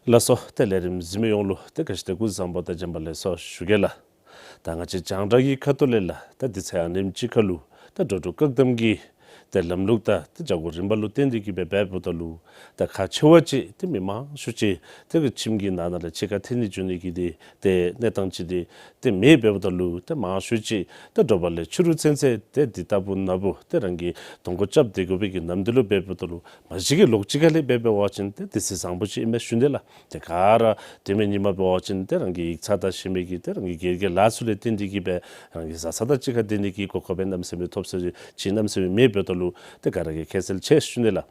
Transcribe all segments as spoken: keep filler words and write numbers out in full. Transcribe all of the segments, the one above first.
ལགས་སོ། ཏེ་ལས་རིམ་གཟིགས་མི་ཡོངས་ལུ་ཏེ་ག་ཅི་ཏེ་སྐུ་གཟུགས་བཟང་པོ་དང་བྱོན་པ་ལེགས་སོ་ཞུ་གེ་ལགས། ད་ང་བཅས་རྒྱང་བསྒྲགས་ཀྱི་ཁ་ཐུག་ལས་ལགས་ད་དུས་ཚོད་ཨ་ནེམ་ཅིག་ཁར་ལུ་ད་འགྲོ་འགྲུལ་བཀག་དམ་གྱི་ཏེ་ལམ་ལུགས་དང་ཏེ་བྱ་སྒོ་རིམ་པ་ལུ་བརྟེན་ཏེ་གིས་སྦེ་འབདཝ་ད་ལུ་ད་ཁག་ཆེ་བ་ཅིག་ཏེ་མི་མང་ཤོས་ཅིག་ཏེ་གི་ཁྱིམ་གྱི་ནང་ན་ལས་ཕྱི་ཁར་འཐོན་ནི་འགྱོ་ནི་གི་ཏེ་ཏེ་གནས་སྟངས་ཅིག་ཏེ་ཏེ་མེདཔ་འབདཝ་ད་ལུ་ཏེ་མང་ཤོས་ཅིག་ཏེ་དྲོ་པ་ལས་ཕྱི་རུ་ཚུན་ཚོད་ཏེ་འདི་ལྟ་བུ་ན་བུ་ཏེ་རང་གི་གདོང་སྐོར་རྐྱབ་སྡོད་དགོ་པའི་གི་ནམ་དུས་ལུ་འབདཝ་ད་ལུ་མ་གཞི་གི་ལོགས་གཅིག་ཁ་ལས་འབད་འབད་བ་ཅིན་ཏེ་དུས་ཚོད་བཟང་པོ་ཅིག་ཨིན་མས་ཞུ་ནི་ལགས། ཏེ་ག་ར་དེ་མེན་ཉིན་མ་འབད་བ་ཅིན་ཏེ་རང་གི་ཡིག་ཚང་དང་ཤེས་མི་གི་ཏེ་རང་གི་སྒེར་གྱི་ལཱ་ཚུ་ལས་བརྟེན་ཏེ་གིས་སྦེ་རང་གི་བཟའ་ཚང་དང་གཅིག་ཁར་སྡོད་ནི་གི་གོ་སྐབས་སྦེ་གནམ་མེད་ས་མེད་ཐོབ་ས་ཅིག་གནམ་མེད་ས་མེད་མེདཔ་འབདཝ་ད་ལུ་ཏེ་ག་ར་གིས་ཁས་བླངས་ཅི་ཞུ་ནི་ལགས།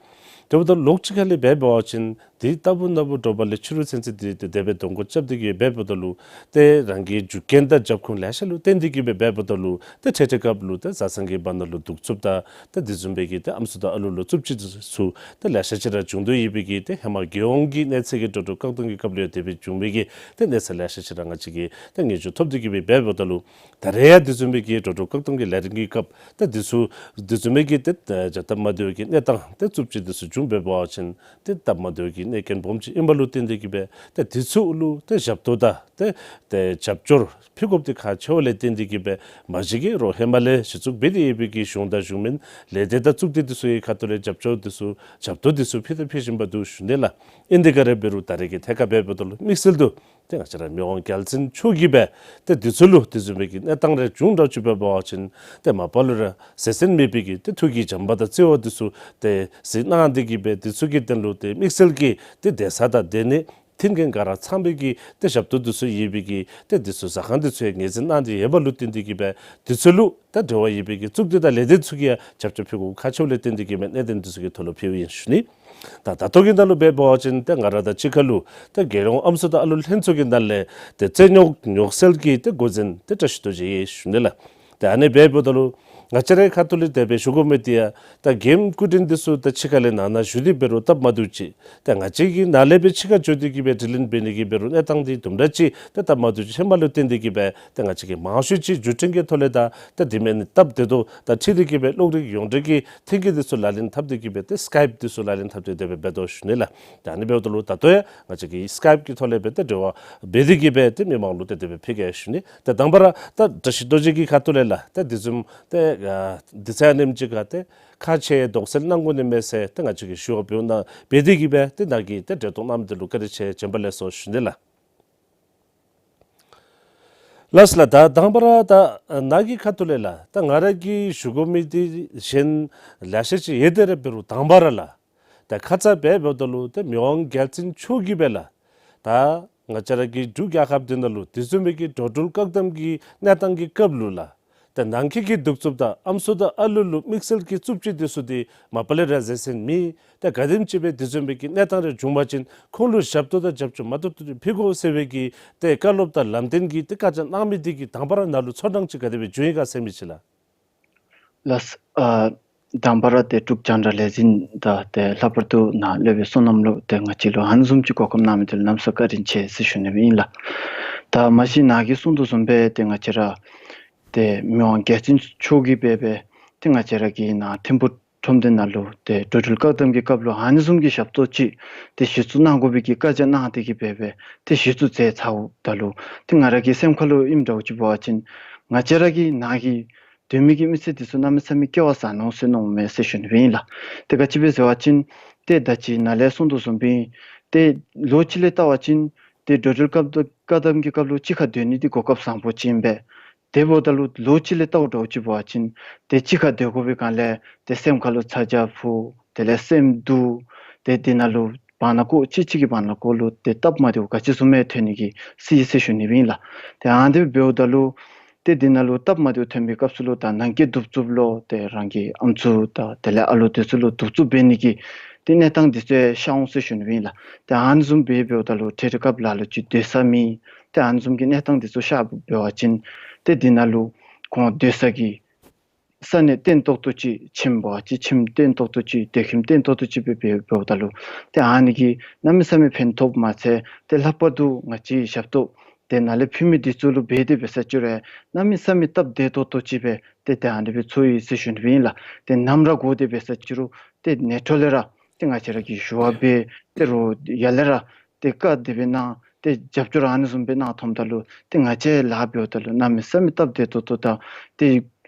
དེ་འབདཝ་ད་ལོགས་གཅིག་ཁ་ལས་འབད་འབད་བ་ཅིན་འདི་ལྟ་བུ་ན་བུ་དྲོ་པ་ལས་ཕྱི་རུ་ཚུན་ཚོད་ཏེ་ཏེ་དེ་སྦེ་གདོང་སྐོར་རྐྱབ་སྟེ་གིས་འབདཝ་ད་ལུ་ཏེ་རང་གི་རྒྱུ་རྐྱེན་དང་རྒྱབ་ཁུངས་ལེ་ཤ་ལུ་བརྟེན་ཏེ་གིས་སྦེ་འབདཝ་ད་ལུ་ཏེ་འཕྲལ་འཕྲལ་སྐབས་ལུ་ཏེ་བཟའ་ཚང་གི་བར་ན་ལུ་གདུག་རྩུབ་དང་ཏེ་དེ་བཟུམ་སྦེ་གི་ཏེ་ཨམ་སྲུ་དང་ཨ་ལུ་ལུ་རྩུབ་སྤྱོད་ཚུ་ཏེ་ལེ་ཤ་ཅིག་ར་འབྱུང་དོ་ཡོད་པའི་གི་ཏེ་ཧེ་མ་རྒྱལ་ཡོངས་ཀྱི་གནས་ཚད་ཀྱི་འགྲོ་འགྲུལ་བཀག་དམ་གྱི་སྐབས་ལུ་ཡང་དེ་སྦེ་བྱུང་བའི་གི་ཏེ་གནས་ཚད་ལེ་ཤ་ཅིག་ར་ང་བཅས་ཀྱིས་ཏེ་ངེས་བྱུང་ཐོབ་སྟེ་གིས་སྦེ་འབདཝ་ད་ལུ་ད་རེས་ཡང་དེ་བཟུམ་སྦེ་གི་འགྲོ་འགྲུལ་བཀག་དམ་གྱི་ལས་རིམ་གྱི་སྐབས་ད་དེ་ཚུ་དེ་བཟུམ་སྦེ་གི་ཏེ་ཨ་སྟབས་མ་བདེཝ་གི་གནས་སྟངས་ཏེ་རྩུབ་སྤྱོད་དེ་ཚུ་བྱུང་འབད་བ་ཅིན་ཏེ་སྟབས་མ་བདེཝ་གི་གནོད་རྐྱེན་སྦོམ་ཅིག་ཨིནམ་ལུ་བརྟེན་ཏེ་གིས་སྦེ་ཏེ་དེ་ཚུ་ལུ་ཏེ་ཞབས་ཏོག་དང་ཏེ་ཏེ་རྒྱབ་སྐྱོར་ཕུལ་དགོཔ་འདི་ཁག་ཆེ་བ་ལས་བརྟེན་ཏེ་གིས་སྦེ་མ་གཞི་གི་རོགས་ཧེ་མ་ལས་གཞི་བཙུགས་འབད་དེ་ཡོད་པའི་གི་གཞུང་དང་གཞུང་མིན་ལས་སྡེ་དང་གཙུག་སྡེ་དེ་ཚུ་གི་ཁ་ཐུག་ལས་རྒྱབ་སྐྱོར་དེ་ཚུ་ཞབས་ཏོག་དེ་ཚུ་ཕུལ་དང་ཕུལ་བཞིན་པ་འདུག་ཞུ་ནི་ལགས། ཨིན་དེ་ག་ར་འབད་རུང་ད་རེས་ཀྱི་ཐད་ཁར་འབདཝ་ད་ལུ་དམིགས་བསལ་དུ་ཏེ་ང་བཅས་ར་མི་དབང་རྒྱལ་བཙུན་མཆོག་གིས་སྦེ་ཏེ་དེ་ཚུ་ལུ་དེ་བཟུམ་སྦེ་གི་གནས་སྟངས་རེ་བྱུང་འདྲཝ་ཅིག་འབད་བ་ཅིན་ཏེ་མ་པ་ལས་ར་ཟད་སྲན་མེད་པའི་གི་ཏེ་ཐུགས་ཀྱི་བྱམས་པ་དང་བརྩེ་བ་དེ་ཚུ་ཏེ་གཟིགས་གནང་སྟེ་གིས་སྦེ་དེ་ཚུ་གི་དོན་ལུ་ཏེ་དམིགས་བསལ་གྱི་ཏེ་སྡོད་ས་དང་སྡོད་གནས་མཐུན་རྐྱེན་ག་ར་ཚང་བའི་གི་ཏེ་ཞབས་ཏོག་དེ་ཚུ་ཡོད་པའི་གི་ཏེ་དེ་ཚུ་ཟ་ཁང་དེ་ཚུ་ཡང་ངོས་འཛིན་གནང་སྟེ་ཡོདཔ་ལུ་བརྟེན་ཏེ་གིས་སྦེ་དེ་ཚུ་ལུ་ད་འབྲེལ་བ་ཡོད་པའི་གི་གཙུག་སྡེ་དང་ལས་སྡེ་ཚུ་གིས་ཡང་རྒྱབ་སྐྱོར་ཕུལ་དགོཔ་ཁག་ཆེཝ་ལས་བརྟེན་ཏེ་གིས་སྦེ་གནད་དོན་དེ་ཚུ་གི་ཐོག་ལུ་ཕུལཝ་ཨིན་ཞུ་ནི། ད་ད་ལྟོ་གི་ནང་ལུ་འབད་བ་ཅིན་ཏེ་ང་ར་དང་གཅིག་ཁར་ལུ་ཏེ་རྒྱལ་ཡོངས་ཨམ་སྲུ་དང་ཨ་ལུ་ལྷན་ཚོགས་ཀྱི་ནང་ལས་ཏེ་རྩོད་རྙོགས་རྙོག་སེལ་གྱི་ཏེ་འགོ་འཛིན་ཏེ་བཀྲ་ཤིས་རྡོ་རྗེ་ཡོད་ཞུ་ནི་ལགས། ཏེ་ཨ་ནི་འབདཝ་ད་ལུ་ང་བཅས་རའི་ཁ་ཐུག་ལས་དེ་སྦེ་ཞུ་དགོ་མི་དེ་ཡང་ད་རྒྱལ་ཡུམ་སྐུ་ཕྲེང་འདི་ཚུ་ད་ཕྱི་ཁ་ལས་ནང་ན་བཞུགས་ཏེ་འབད་རུང་སྟབས་མ་བདེཝ་ཅིག་ཏེ་ང་བཅས་ཀྱི་ནང་ལས་སྦེ་ཕྱི་ཁར་འགྱོ་སྟེ་གིས་སྦེ་དྲི་ལན་འབད་ནི་གི་འབད་རུང་གནས་སྟངས་འདི་དུམ་གྲ་ཅིག་ཏེ་སྟབས་མ་བདེཝ་ཅིག་ཧེ་མ་ལུ་བརྟེན་ཏེ་གིས་སྦེ་ཏེ་ང་བཅས་ཀྱིས་མང་ཤོས་ཅིག་བརྒྱུད་འཕྲིན་གྱི་ཐོག་ལས་ད་ཏེ་དེ་མེན་སྟབས་བདེ་ཏོག་ཏོ་ད་འཁྲིལ་ཏེ་གིས་སྦེ་གློག་རིག་ཡོངས་འབྲེལ་གྱི་མཐུན་རྐྱེན་འདི་ཚུ་ལག་ལེན་འཐབ་སྟེ་གིས་སྦེ་ཏེ་སི་ཀའིབ་འདི་ཚུ་ལག་ལེན་འཐབ་སྟེ་དེ་སྦེ་འབད་དོ་ཞུ་ནི་ལགས། ད་ཨ་ནི་འབདཝ་ད་ལུ་ད་ལྟོ་ཡང་ང་བཅས་ཀྱིས་སི་ཀའིབ་ཀྱི་ཐོག་ལས་སྦེ་ཏེ་འབྲེལ་བ་འབད་དེ་གིས་སྦེ་ཏེ་མི་མང་ལུ་ཏེ་དེ་སྦེ་ཕུལ་གེ་ཞུ་ནི། ཏེ་དང་པ་ར་ད་བཀྲ་ཤིས་རྡོ་རྗེ་གི་ཁ་ཐུག་ལས་ལགས་ཏེ་དེ་བཟུམ་ཏེ་ཨ་དུས་ཚོད་ཨ་ནེམ་ཅིག་ཁར་ཏེ་ཁག་ཆེ་དོགས་སེལ་གནང་དགོ་ནི་མས་ཟེར་ཏེ་ང་བཅས་ཀྱིས་ཞུ་བ་འབདཝ་ད་འབད་དེ་གིས་སྦེ་ཏེ་ནཱ་གིས་ཏེ་འབྲེལ་གཏོགས་གནང་མི་འདི་ལུ་བཀའ་དྲིན་ཆེ། བྱོན་པ་ལེགས་སོ་ཞུ་ནི་ལགས། ལགས་སོ་ལགས། ད་དང་པ་ར་ད་ནཱ་གི་ཁ་ཐུག་ལས་ལགས་ད་ང་ར་གིས་ཞུ་དགོ་མི་འདི་གཞན་ལེ་ཤ་ཅིག་ཡོད་དེ་ར་འབད་རུང་དང་པ་ར་ལགས་ད་ཁ་ཙ་འབད་འབདཝ་ད་ལུ་ཏེ་མི་དབང་རྒྱལ་བཙུན་མཆོག་གིས་སྦེ་ལགས་ད་ང་བཅས་ར་གི་འབྲུག་རྒྱལ་ཁབ་འདི་ནང་ལུ་དེ་བཟུམ་སྦེ་གི་འགྲོ་འགྲུལ་བཀག་དམ་གྱི་གནས་སྟངས་ཀྱི་སྐབས་ལུ་ལགས་ཏེ་ནང་འཁོད་ཀྱི་གདུག་རྩུབ་དང་ཨམ་སྲུ་དང་ཨ་ལུ་ལུ་དམིགས་བསལ་གྱི་རྩུབ་སྤྱོད་དེ་ཚུ་འདི་མ་པ་ལས་ར་ཟད་སྲན་མེད། ཏེ་ག་དེམ་ཅིག་སྦེ་དེ་བཟུམ་སྦེ་གི་གནས་སྟངས་རེ་བྱུང་བ་ཅིན་ཁོང་ལུ་ཞབས་ཏོག་དང་རྒྱབ་སྐྱོར་མ་ཏོག་ཏོ་ཕུལ་དགོ་ཟེར་བའི་གི་ཏེ་བཀའ་སློབ་དང་ལམ་སྟོན་གྱི་ཏེ་བཀའ་རྒྱ་གནང་མི་འདི་གིས་དང་པ་ར་ནཱ་ལུ་ཚོར་སྣང་ཅིག་ག་དེ་སྦེ་བྱུང་ཡི་ག་ཟེར་མི་ཅིག་ལགས། ལགས། ཨ་དང་པ་ར་ཏེ་འབྲུག་རྒྱང་བསྒྲགས་ལས་འཛིན་དང་ཏེ་ལྷག་པར་དུ་ནཱ་སློབ་དཔོན་བསོད་ནམས་ལུ་ཏེ་ང་བཅས་ལུ་ཨ་ནི་བཟུམ་ཅིག་གོ་སྐབས་གནང་མི་འདི་ལུ་གནམ་ས་བཀའ་དྲིན་ཆེ་ཟེར་ཞུ་ནི་ཨིན་ལགས། ད་མ་གཞི་ནཱ་གིས་གསུངས་དོ་བཟུམ་སྦེ་ཏེ་ང་བཅས་ར་ཏེ་མི་དབང་རྒྱལ་བཙུན་མཆོག་གིས་སྦེ་སྦེ་ཏེ་ང་བཅས་ར་གི་ནཱ་ཐིམ་ཕུག་ཁྲོམ་སྡེ་ནང་ལུ་ཏེ་འགྲོ་འགྲུལ་བཀག་དམ་གྱི་སྐབས་ལུ་ཨ་ནི་བཟུམ་གྱི་ཞབས་ཏོག་ཅིག་ཏེ་གཞི་བཙུགས་གནང་དགོ་པའི་གི་བཀའ་རྒྱ་གནང་སྟེ་གིས་སྦེ་སྦེ་ཏེ་གཞི་བཙུགས་མཛད་ཚརཝ་ད་ལུ་ཏེ་ང་ར་གི་སེམས་ཁ་ལུ་ཨིནམ་འདྲཝ་ཅིག་འབད་བ་ཅིན་ང་བཅས་ར་གི་ནཱ་གི་སྡོད་མི་གི་མི་སེར་འདི་ཚུ་གནམ་མེད་ས་མེད་སྐལ་བ་བཟང་ནུག་ཟེར་མནོཝ་མས་ཟེར་ཞུ་ནི་སྦེ་ཨིན་ལགས། ཏེ་ག་ཅི་སྦེ་ཟེར་བ་ཅིན་ཏེ་ད་ཅི་ནཱ་ལས་གསུངས་དོ་བཟུམ་སྦེ་ཏེ་ལོ་གཅིག་ལས་བལྟ་བ་ཅིན་ཏེ་འགྲོ་འགྲུལ་བཀག་དམ་བཀག་དམ་གྱི་སྐབས་ལུ་གཅིག་ཁར་སྡོད་ནི་འདི་གོ་སྐབས་བཟང་པོ་ཅིག་ཨིན་པས། དེ་འབདཝ་ད་ལུ་ལོ་གཅིག་ལས་བལྟཝ་འདྲཝ་ཅིག་འབད་བ་ཅིན་ཏེ་གཅིག་ཁར་སྡོད་དགོ་པའི་སྒང་ལས་ཏེ་སེམས་ཁ་ལུ་ཚ་གྱང་ཕོག། དེ་ལས་སེམས་སྡུག། ཏེ་དེ་ནང་ལུ་བར་ན་ཀོ་གཅིག་གཅིག་གི་བར་ན་ཀོ་ལུ་ཏེ་སྟབས་མ་བདེཝ་ག་ཅི་བཟུམ་མའི་ཐོན་ནི་གི་སྲིད་ཟེར་ཞུ་ནི་སྦེ་ཨིན་ལགས། ཏེ་ཨ་ནི་འབདཝ་ད་ལུ་ཏེ་དེ་ནང་ལུ་སྟབས་མ་བདེཝ་ཐོན་པའི་སྐབས་སུ་ལུ་ད་ནང་འཁོད་གདུག་རྩུབ་ལུ་ཏེ་རང་གི་ཨམ་སྲུ་དང་དེ་ལས་ཨ་ལུ་དེ་ཚུ་ལུ་གདུག་རྩུབ་འབད་ནི་གི་ཏེ་གནས་སྟངས་འདི་ཚུ་ཤར་འོང་ཟེར་ཞུ་ནི་སྦེ་ཨིན་ལགས། ཏེ་ཨ་ནི་བཟུམ་སྦེ་འབདཝ་ད་ལུ་འཕྲལ་འཕྲལ་སྐབས་ལ་ལུ་ཅིག་སྡོད་ས་མེད། ཏེ་ཨ་ནི་བཟུམ་གྱི་གནས་སྟངས་འདི་ཚུ་ཤར་འབད་བ་ཅིན་ཏེ་དེ་ནང་ལུ་ཁོང་སྡོད་ས་གི་ས་གནས་བརྟན་ཏོག་ཏོ་ཅིག་ཁྱིམ་འབད་བ་ཅིན་ཁྱིམ་བརྟན་ཏོག་ཏོ་ཅིག་སྡོད་ཁྱིམ་བརྟན་ཏོག་ཏོ་ཅིག་སྦེ་འབད་འབདཝ་ད་ལུ་ཏེ་ཨ་ནི་གིས་གནམ་མེད་ས་མེད་ཕན་ཐོགས་མ་ཚད་ཏེ་ལྷག་པར་དུ་ང་བཅས་ཞབས་ཏོག་ཏེ་ནཱ་ལས་ཕུལ་མི་འདི་ཚུ་ལུ་འབད་དེ་འབད་ས་ཅིག་རུང་གནམ་མེད་ས་མེད་སྟབས་བདེ་ཏོག་ཏོ་ཅིག་སྦེ་ཏེ་ཏེ་ཨ་ནི་སྦེ་ཚོར་ཡི་ཟེར་ཞུ་ནི་སྦེ་ཨིན་ལགས། ཏེ་ནམ་ར་འགོར་ཏེ་འབད་ས་ཅིག་རུང་ཏེ་ནེ་ཊོ་ལས་ར་ཏེ་ང་བཅས་ར་གིས་ཞུ་བ་འབད་ཏེ་རུང་ཡར་ལས་ར་ ཏེ་བཀའ་དེ་སྦེ་གནང་། ཏེ་རྒྱབ་སྐྱོར་ཨ་ནི་བཟུམ་སྦེ་གནང་མཐོངམ་ད་ལུ་ཏེ་ང་བཅས་ལཱ་འབདཝ་ད་ལུ་གནམ་མེད་ས་མེད་སྟབས་བདེ་ཏོག་ཏོ་དང་ཏེ་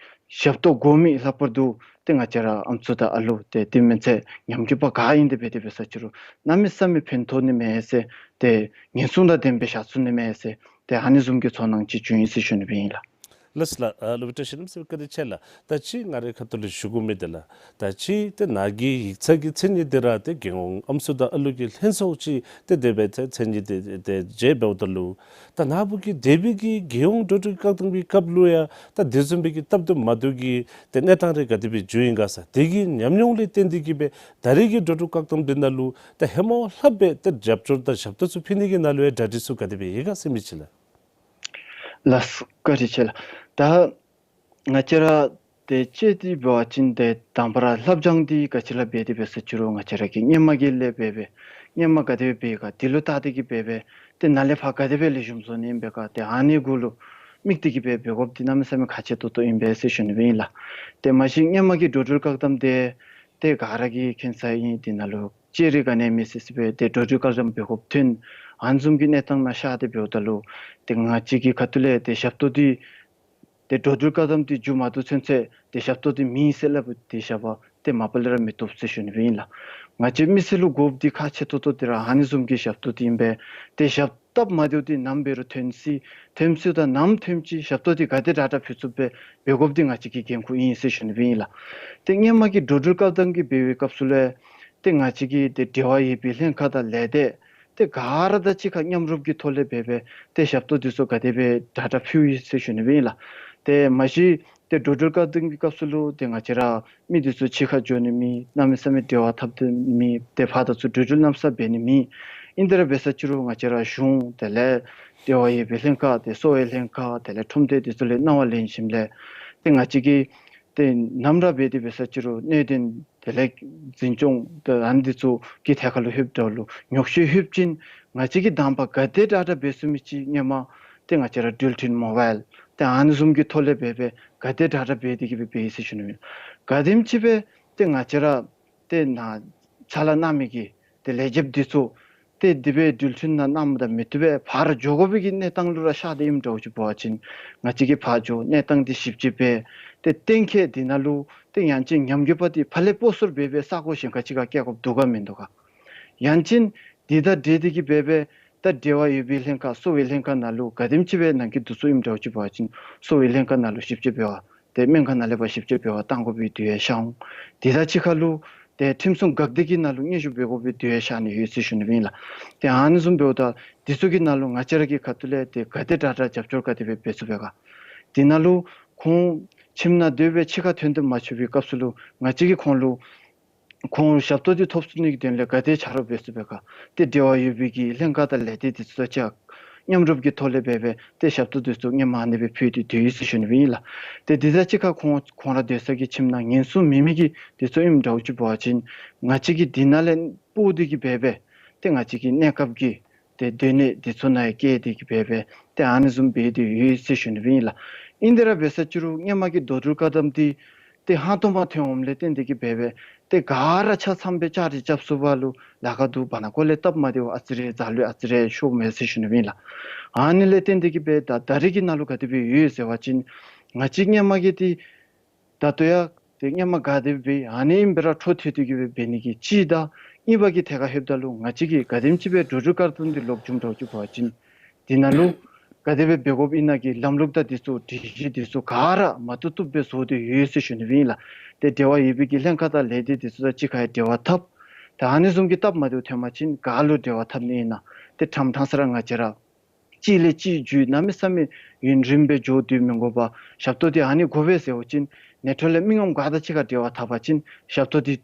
ཞབས་ཏོག་དགོ་མི་ལྷག་པར་དུ་ཏེ་ང་བཅས་ར་ཨམ་སྲུ་དང་ཨ་ལུ་ཏེ་དེ་མན་ཚེ་ཉམས་རྒུད་པ་ག་ཨིན་དེ་སྦེ་དེ་སྦེ་ས་ཅི་རུང་གནམ་མེད་ས་མེད་ཕན་ཐོགས་ནི་མས་ཟེར། ཏེ་ཉེན་སྲུང་དང་ལྡན་པའི་ཞག་ཚུད་ནི་མས་ཟེར། ཏེ་ཨ་ནི་བཟུམ་གྱི་ཚོར་སྣང་ཅིག་བྱུང་ཡི་ཟེར་ཞུ་ནི་སྦེ་ཨིན་ལགས། ལགས་ལགས། ཨ་སློབ་དཔོན་བཀྲ་ཤིས་ལྷ་མོ་ཟེར་བཀའ་དྲིན་ཆེ་ལགས། ད་ཅི་ང་རའི་ཁ་ཐུག་ལས་ཞུ་དགོ་མི་དེ་ལགས། ད་ཅི་ཏེ་ནཱ་གི་ཡིག་ཚང་གི་མཚན་ཉིད་འདི་ར་ཏེ་རྒྱལ་ཡོངས་ཨམ་སྲུ་དང་ཨ་ལུ་གི་ལྷན་ཚོགས་ཅིག་ཏེ་དེ་སྦེ་ཏེ་མཚན་ཉིད་དེ་ཏེ་མཇལ་འབདཝ་ད་ལུ། ད་ནཱ་བུ་གི་འདས་པའི་གི་རྒྱལ་ཡོངས་འགྲོ་འགྲུལ་བཀག་དམ་གྱི་སྐབས་ལུ་ཡང་ད་དེ་བཟུམ་སྦེ་གི་སྟབས་བདེ་མ་བདེཝ་གི་ཏེ་གནས་སྟངས་རེ་ག་དེ་སྦེ་བྱུང་ཡི་ག་ཟེར། དེ་གི་ཉམས་མྱོང་ལས་བརྟེན་ཏེ་གི་སྦེ་ད་རེས་ཀྱི་འགྲོ་འགྲུལ་བཀག་དམ་འདི་ནང་ལུ་ད་ཧེ་མ་ལྷགཔ་སྦེ་ཏེ་རྒྱབ་སྐྱོར་དང་ཞབས་ཏོག་ཚུ་ཕུལ་ནི་གི་ནང་ལུ་ཡང་གྲ་སྒྲིག་ཚུ་ག་དེ་སྦེ་ཡོད་ག་ཟེར་མི་ཅིག་ལགས། ལགས་སོ། བཀའ་དྲིན་ཆེ་ལགས། ད་ང་བཅས་ར་ཏེ་དཔྱེ་སྟེ་འབད་བ་ཅིན་ཏེ་དང་པ་ར་ལྷབ་སྦྱང་འདི་ག་ཅི་ལས་འབད་དེ་འབད་ས་ཅི་རུང་ང་བཅས་ར་གིས་སྔོན་མ་གི་ལས་འབད་འབད་སྔོན་མ་ག་དེ་སྦེ་འབད་ག་དེ་ལུ་བལྟ་སྟེ་གི་འབད་འབད་ཏེ་ནཱ་ལས་ཕར་ག་དེ་སྦེ་ལེགས་ཤོམ་བཟོ་ནི་ཨིན་པས་ག། ཏེ་ཨ་ནི་གུ་ལུ་དམིགས་ཏེ་གི་འབད་འབད་དགོཔ་འདི་གནམ་མེད་ས་མེད་ཁག་ཆེ་ཏོག་ཏོ་ཨིན་པས་ཟེར་ཞུ་ནི་སྦེ་ཨིན་ལགས། ཏེ་མ་གཞི་སྔོན་མ་གི་འགྲོ་འགྲུལ་བཀག་དམ་འདི་ཏེ་ག་ར་གིས་མཁྱེན་ས་ཨིན། འདི་ནང་ལུ་ལྕགས་རི་ག་ནི་མེད་སི་སི་སྦེ་ཏེ་འགྲོ་འགྲུལ་བཀག་དམ་འབད་དགོཔ་ཐོན། ཨ་ནི་བཟུམ་གྱི་གནས་སྟངས་ནང་ཤར་ཏེ་འབདཝ་ད་ལུ་ཏེ་ང་བཅས་ཀྱི་ཁ་ཐུག་ལས་ཏེ་ཞབས་ཏོག་འདི་ཏེ་འགྲོ་འགྲུལ་བཀག་དམ་འདི་མཇུག་མ་བསྡུ་ཚུན་ཚོད་ཏེ་ཞབས་ཏོག་འདི་མེད་ཟེར་སླབ་སྟེ་བཞག་པ་ཏེ་མ་པ་ལས་ར་མི་བཏུབ་ཟེར་ཞུ་ནི་སྦེ་ཨིན་ལགས། ང་བཅས་མི་སེར་ལུ་དགོཔ་འདི་ཁག་ཆེ་ཏོག་ཏོ་འདི་ར་ཨ་ནི་བཟུམ་གྱི་ཞབས་ཏོག་འདི་ཨིན་པས། ཏེ་ཞབས་སྟབས་མ་བདེཝ་འདི་ནམ་འབད་རུང་ཐོན་སྲིད། ཐོན་སྲིད་ད་ནམ་ཐོནམ་ཅིག་ཞབས་ཏོག་འདི་ག་དེ་དྲག་དྲག་ཕུལ་ཚུགསཔ་སྦེ་འབད་དགོཔ་འདི་ང་བཅས་ཀྱི་འགན་ཁུར་ཨིན་ཟེར་ཞུ་ནི་སྦེ་ཨིན་ལགས། ཏེ་སྔོན་མ་གི་འགྲོ་འགྲུལ་བཀག་དམ་གྱི་འབད་བའི་སྐབས་སུ་ལས་ཏེ་ང་བཅས་ཀྱི་ཏེ་འབྲེལ་བ་ཡོད་པའི་ལྷན་ཁག་དང་ལས་སྡེ་ཏེ་ག་ར་དང་གཅིག་ཁར་མཉམ་རུབ་ཀྱི་ཐོག་ལས་འབད་འབད་ཏེ་ཞབས་ཏོག་འདི་ཚུ་ག་དེ་སྦེ་དྲག་དྲག་ཕུལ་ཡི་ཟེར་ཞུ་ནི་སྦེ་ཨིན་ལགས། ཏེ་མ་གཞི་ཏེ་འགྲོ་འགྲུལ་བཀག་དམ་གྱི་སྐབས་སུ་ལུ་ཏེ་ང་བཅས་ར་མི་འདི་ཚུ་ཕྱི་ཁར་འགྱོ་ནི་མེད། གནམ་མེད་ས་མེད་འབྲེལ་བ་འཐབ་ནི་མེད། ཏེ་ཕར་དང་ཚུར་འགྲོ་འགྲུལ་གནམ་ས་འབད་ནི་མེད། ཨིན་དེ་ར་འབད་ས་ཅི་རུང་ང་བཅས་ར་གཞུང་དེ་ལས་འབྲེལ་བ་ཡོད་པའི་ལྷན་ཁག་ཏེ་གསོ་བའི་ལྷན་ཁག་དེ་ལས་ཁྲོམ་སྡེ་འདི་ཚུ་ལས་གནང་བ་ལེན་ཞིནམ་ལས་ཏེ་ང་བཅས་ཀྱིས་ཏེ་ནམ་ར་འབད་དེ་འབད་ས་ཅི་རུང་གནད་དོན་དེ་ལས་འཛིན་སྐྱོང་ཏེ་ཨ་ནི་འདི་ཚུ་གི་ཐད་ཁར་ལུ་ལྷོདཔ་ད་ལུ་ཉོག་བཤད་ལྷོད་ཅིན་ང་བཅས་ཀྱིས་དང་པ་ག་དེ་དྲག་དྲག་འབད་ཚུགས་མི་ཅིག་སྔོན་མ་ཏེ་ང་བཅས་ར་འགྲུལ་འཕྲིན་མོ་བཱའིལ་ཏེ་ཨ་ནི་བཟུམ་གྱི་ཐོག་ལས་འབད་འབད་ག་དེ་དྲག་དྲག་འབད་དེ་གི་འབད་འབད་ཡི་ཟེར་ཞུ་ནི་ཨིན། ག་དེམ་ཅིག་སྦེ་ཏེ་ང་བཅས་ར་ཏེ་ནཱ་ཕྱག་ལཱ་གནང་མི་གི་ཏེ་ལས་བྱེདཔ་འདི་ཚུ་ཏེ་དེ་སྦེ་འགྲུལ་འཕྲིན་ནང་གནངམ་དང་མི་བཏུབ་པས། ཕར་འགྱོ་དགོ་པའི་གི་གནས་སྟངས་ལུ་ར་ཤར་ཏེ་ཨིནམ་འདྲཝ་ཅིག་འབད་བ་ཅིན་ང་བཅས་ཀྱིས་ཕར་འགྱོ་གནས་སྟངས་འདི་ཞིབ་དཔྱད་འབད། ཏེ་གཏན་འཁེལ་འདི་ནང་ལུ་ཏེ་ཡང་ཅིན་ཉམས་རྒུད་པ་འདི་ཕར་ལས་སྤོ་སོར་འབད་འབད་ས་གོ་གཞན་ཁར་ཅིག་ཁར་བསྐྱལ་དགོཔ་འདུག་ག་མིན་འདུག་ག། ཡང་ཅིན་འདི་དང་འབྲེལ་ཏེ་གི་འབད་འབད་ད་འབྲེལ་བ་ཡོད་པའི་ལྷན་ཁག་གསོ་བའི་ལྷན་ཁག་ནང་ལུ་ག་དེམ་ཅིག་སྦེ་ནང་གི་འདུ་ཚོགས་ཨིནམ་འདྲཝ་ཅིག་འབད་བ་ཅིན་གསོ་བའི་ལྷན་ཁག་ནང་ལུ་ཞིབ་དཔྱད་འབད་བར་ཏེ་སྨན་ཁང་ནང་ལས་ཕར་ཞིབ་དཔྱད་འབད་བར་བཏང་དགོ་པའི་དུས་ཡང་ཤར་འོང་། དེ་དང་གཅིག་ཁར་ལུ་ཏེ་ཁྲིམས་སྲུང་འགག་སྡེ་གི་ནང་ལུ་སྙན་ཞུ་འབད་དགོ་པའི་དུས་ཡང་ཤར་ནི་ཡོད་ཟེར་ཞུ་ནི་སྦེ་ཨིན་ལགས། ཏེ་ཨ་ནི་བཟུམ་འབདཝ་ད་འདི་ཚུ་གི་ནང་ལུ་ང་བཅས་ར་གི་ཁ་ཐུག་ལས་ཏེ་ག་དེ་དྲག་དྲག་རྒྱབ་སྐྱོར་ག་དེ་སྦེ་འབད་ཚུགས་པས་ག། དེ་ནང་ལུ་ཁོང་ཁྱིམ་ནང་སྡོད་སྦེ་ཕྱི་ཁར་ཐོན་ཏེ་མ་ཆོག་པའི་སྐབས་སུ་ལུ་ང་བཅས་ཀྱིས་ཁོང་ལུ་ཁོང་ཞབས་ཏོག་འདི་ཐོབ་ཚུགས་ནི་གི་དོན་ལས་ག་དེ་ཆ་རོགས་འབད་ཚུགས་པས་ག། ཏེ་འབྲེལ་བ་ཡོད་པའི་གི་ལྷན་ཁག་དང་ལས་སྡེ་འདི་ཚུ་དང་གཅིག་ཁར་མཉམ་རུབ་ཀྱི་ཐོག་ལས་འབད་འབད་ཏེ་ཞབས་ཏོག་འདི་ཚུ་སྔོན་མ་ཨ་ནི་སྦེ་ཕུལ་ཏེ་སྡོད་ཡི་ཟེར་ཞུ་ནི་སྦེ་ཨིན་ལགས། ཏེ་འདི་དང་གཅིག་ཁར་ཁོང་ཁོང་ར་སྡོད་ས་གི་ཁྱིམ་ནང་ཉེན་སྲུང་མེད་མི་གི་འདི་ཚུ་ཨིནམ་འདྲཝ་ཅིག་འབད་བ་ཅིན་ང་བཅས་ཀྱིས་འདི་ནང་ལས་སྤོ་སྟེ་གི་འབད་འབད་ཏེ་ང་བཅས་ཀྱི་གནས་སྐབས་ཀྱི་ཏེ་སྡོད་གནས་འདི་ཚུ་ནང་ཡང་བསྐྱལ་ཏེ་གི་འབད་འབད་ཏེ་ཨ་ནི་བཟུམ་འབད་དེ་ཡོད་ཟེར་ཞུ་ནི་སྦེ་ཨིན་ལགས། ཨིན་དེ་ར་འབད་ས་ཅི་རུང་སྔོན་མ་གི་འགྲོ་འགྲུལ་བཀག་དམ་འདི་ཏེ་ཧང་སྟོང་པ་ཐོན་འོངམ་ལས་བརྟེན་ཏེ་གི་འབད་འབད་ཏེ་ག་ར་ཆ་ཚང་སྦེ་བཅའ་སྒྲིག་རྐྱབ་ཚུགས་པ་ལུ་ལཱ་ཁག་འདུག། བར་ན་ཀོ་ལས་སྟབས་མ་བདེཝ་ཨ་ཙི་རེ་འཛག་ལུས་ཨ་ཙི་རེ་ཤོརཝ་མས་ཟེར་ཞུ་ནི་སྦེ་ཨིན་ལགས། ཨ་ནི་ལས་བརྟེན་ཏེ་གི་འབད་ད་ད་རེས་ཀྱི་ནང་ལུ་ག་དེ་སྦེ་ཡོད་ཟེར་བ་ཅིན་ང་བཅས་སྔོན་མ་གི་ཏེ་ད་ལྟོ་ཡང་ཏེ་སྔོན་མ་ག་དེ་སྦེ་ཨ་ནི་ཨིན་པས་ར་འཕྲོ་མཐུད་དེ་གི་སྦེ་འབད་ནི་གི་གཅིག་དང་གཉིས་པ་གི་ཐད་ཁར་ལྷོདཔ་ད་ལུ་ང་བཅས་ཀྱིས་ག་དེམ་ཅིག་སྦེ་འགྲོ་འགྲུལ་བཀག་དམ་འདི་ལོག་བྱུངམ་འདྲཝ་ཅིག་འབད་བ་ཅིན་འདི་ནང་ལུ་ག་དེ་སྦེ་འབད་དགོཔ་ཨིན་ན་གི་ལམ་ལུགས་དང་འདི་ཚུ་སྒྲིག་གཞི་འདི་ཚུ་ག་ར་མ་བཏུབ་བཏུབ་སྦེ་བཟོ་སྟེ་ཡོད་ཟེར་ཞུ་ནི་སྦེ་ཨིན་ལགས། ཏེ་འབྲེལ་བ་ཡོད་པའི་གི་ལྷན་ཁག་དང་ལས་སྡེ་འདི་ཚུ་དང་གཅིག་ཁར་ཡང་འབྲེལ་བ་འཐབ། ད་ཨ་ནི་བཟུམ་གྱི་སྟབས་མ་བདེཝ་ཐོན་པ་ཅིན་ག་ལུ་འབྲེལ་བ་འཐབ་ནི་ཨིན་ན། ཏེ་ཕྲང་ཕྲང་ས་ར་ང་བཅས་ར་གཅིག་ལས་གཅིག་བརྒྱུད་གནམ་མེད་ས་མེད་ཡུན་རིངམོ་སྦེ་འགྱོ་སྡོད་མི་དགོ་པར་ཞབས་ཏོག་འདི་ཨ་ནི་དགོ་པས་ཟེར་བ་ཅིན་ནེ་ཊོ་ལས་མི་ངོམ་ག་དང་གཅིག་ཁར་འབྲེལ་བ་འཐབ་པ་ཅིན་ཞབས་ཏོག་འདི་